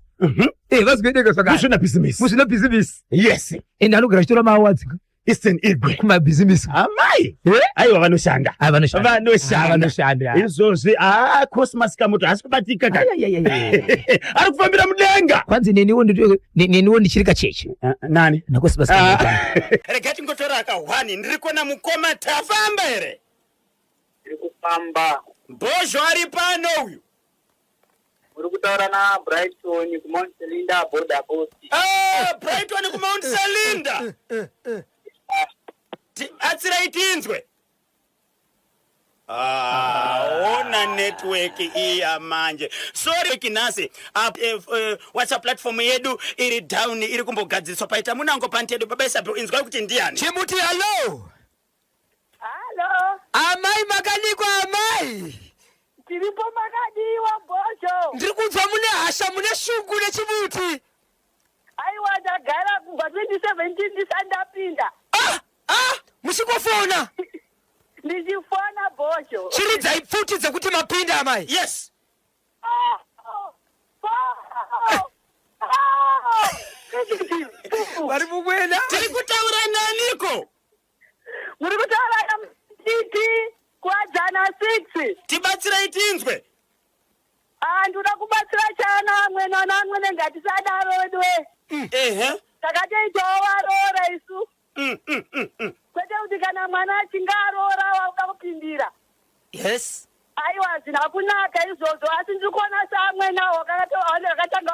Eh, vazwi vedenga zvakare Muzvina bhizimisi muzvina bhizimisi yes ende anogara achitora maawadzi ka Eastern Igwe kumabhizimisi amai Eh? aiwa vanoshanda Ah, vanoshanda. Ah, vanoshanda vanoshanda izvozvi haa Cosmas Kamoto haasi kubatika ka Ai, ai, ai, ai, ai. ari kufambira mudenga kwanzi neniwo neniwo ndichiri kacheche Ah, nani naCosmas Ah. Kamoto. Rega tingotora akahwani ndiri kuona mukoma tafamba here Tiri kufamba. Bhozho ari pano uyu. Muri kutaura naBrighton kuMount Selinda border post. Ah, Brighton kuMount Selinda. Atsirai tinzwe. Ah, ona network iya manje. Sorry kinasi. Ah, WhatsApp platform yedu iri down iri kumbogadziriswa paita munango pantedo baba Isabel inzwai kuti ndiani. Chimuti hello. Halo, Amai makadikwa amai. tiripo makadiwa bhozho. Ndiri kunzwa mune hasha mune shungu nechimuti. Aiwa ndagara kubva 2017 ndisati ndapinda. Ah, ah, muchingofona. Ndichifona bhozho. Chiridzai pfuti dzekuti mapinda amai. Yes. Vari mukwena. Tiri kutaura naniko? Muri kutaura naMtiti kuwadzana 6. Tibatsirei tinzwe. Ah, ndinoda kubatsira chana amwene ana amwene ngatisadaro weduwe. Ehe. Takatoitawo varoora isu. Kwete kuti kana mwana achinge aroora wakuda kupindira. Yes. Aiwa hazvina kunaka izvozvo asi ndiri kuona seamwene awo vakatanga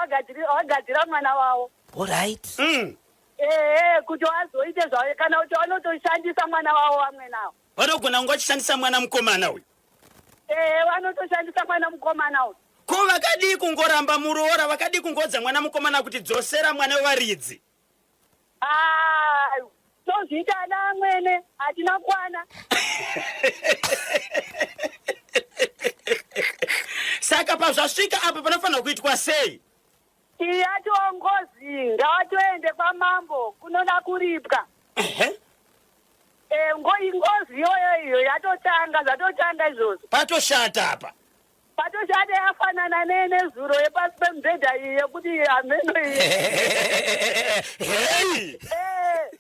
vagadzira mwana wavo. All right. Ehe kuti vazoite zvavo kana kuti vanotoshandisa mwana wavo vamwene avo. Vanogona kunge vachishandisa mwana mukomana uyu. Ehe vanotoshandisa mwana mukomana uyu. Ko vakadii kungoramba muroora vakadii kungoudza mwana mukomana kuti dzosera mwana wevaridzi. Ah, tozviita ana amwene hatina kwana. Saka pazvasvika apa panofanirwa kuitwa sei? Iyi yatoo ngozi ngavatoende kwamambo kunoda kuripwa. Ehe. Eh, ingozi iyoyo iyo yatotanga zvatotanga izvozvo. Patoshata apa. Patoshata yafanana nenezuro yepasi pemubhedha iyi yekuti hameno iyi. Hey. Eh.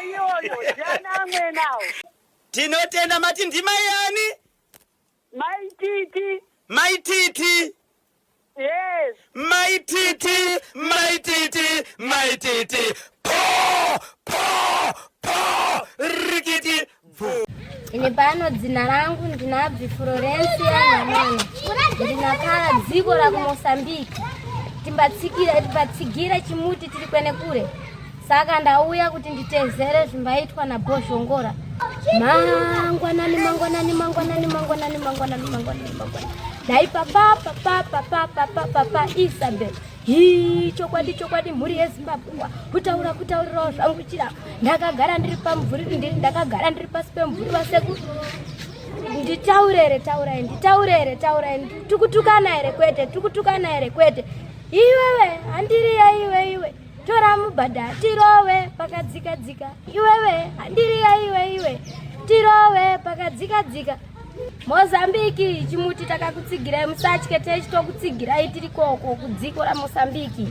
Iyoyo ndiana amwenawo. Tinotenda mati ndimai yani? Mai Titi. Mai Titi. Yes. Mai Titi, Mai Titi, Mai Titi. Po, po, po, rikiti. Bvu. Ini pano dzina langu ndinabvi Florencia Nyanana. Ndinakhala dziko la ku Mosambiki. Timbatsikira timbatsigira chimuti tiri kwene kure. Saka ndauya kuti nditezere zvimbaitwa na Bhozhongora. Mangwanani mangwanani mangwanani mangwanani mangwanani mangwanani mangwanani. Dai papa papa papa papa papa Isabel. Hii chokwadi chokwadi mhuri yeZimbabwe kutaura kutaurirawo zvangu chira ndakagara ndiri pamumvuri ndiri ndakagara ndiri pasi pemumvuri wasekuru nditaure here taurai nditaure here taurai tikutukana here kwete tikutukana here kwete iwewe handiriya iwe iwe tora mubhadha tirove pakadzika dzika iwewe handiriya iwe iwe tirove pakadzika dzika Mozambiki chimuti takakutsigirai musatye techitokutsigirai tiri koko kudziko raMozambiki.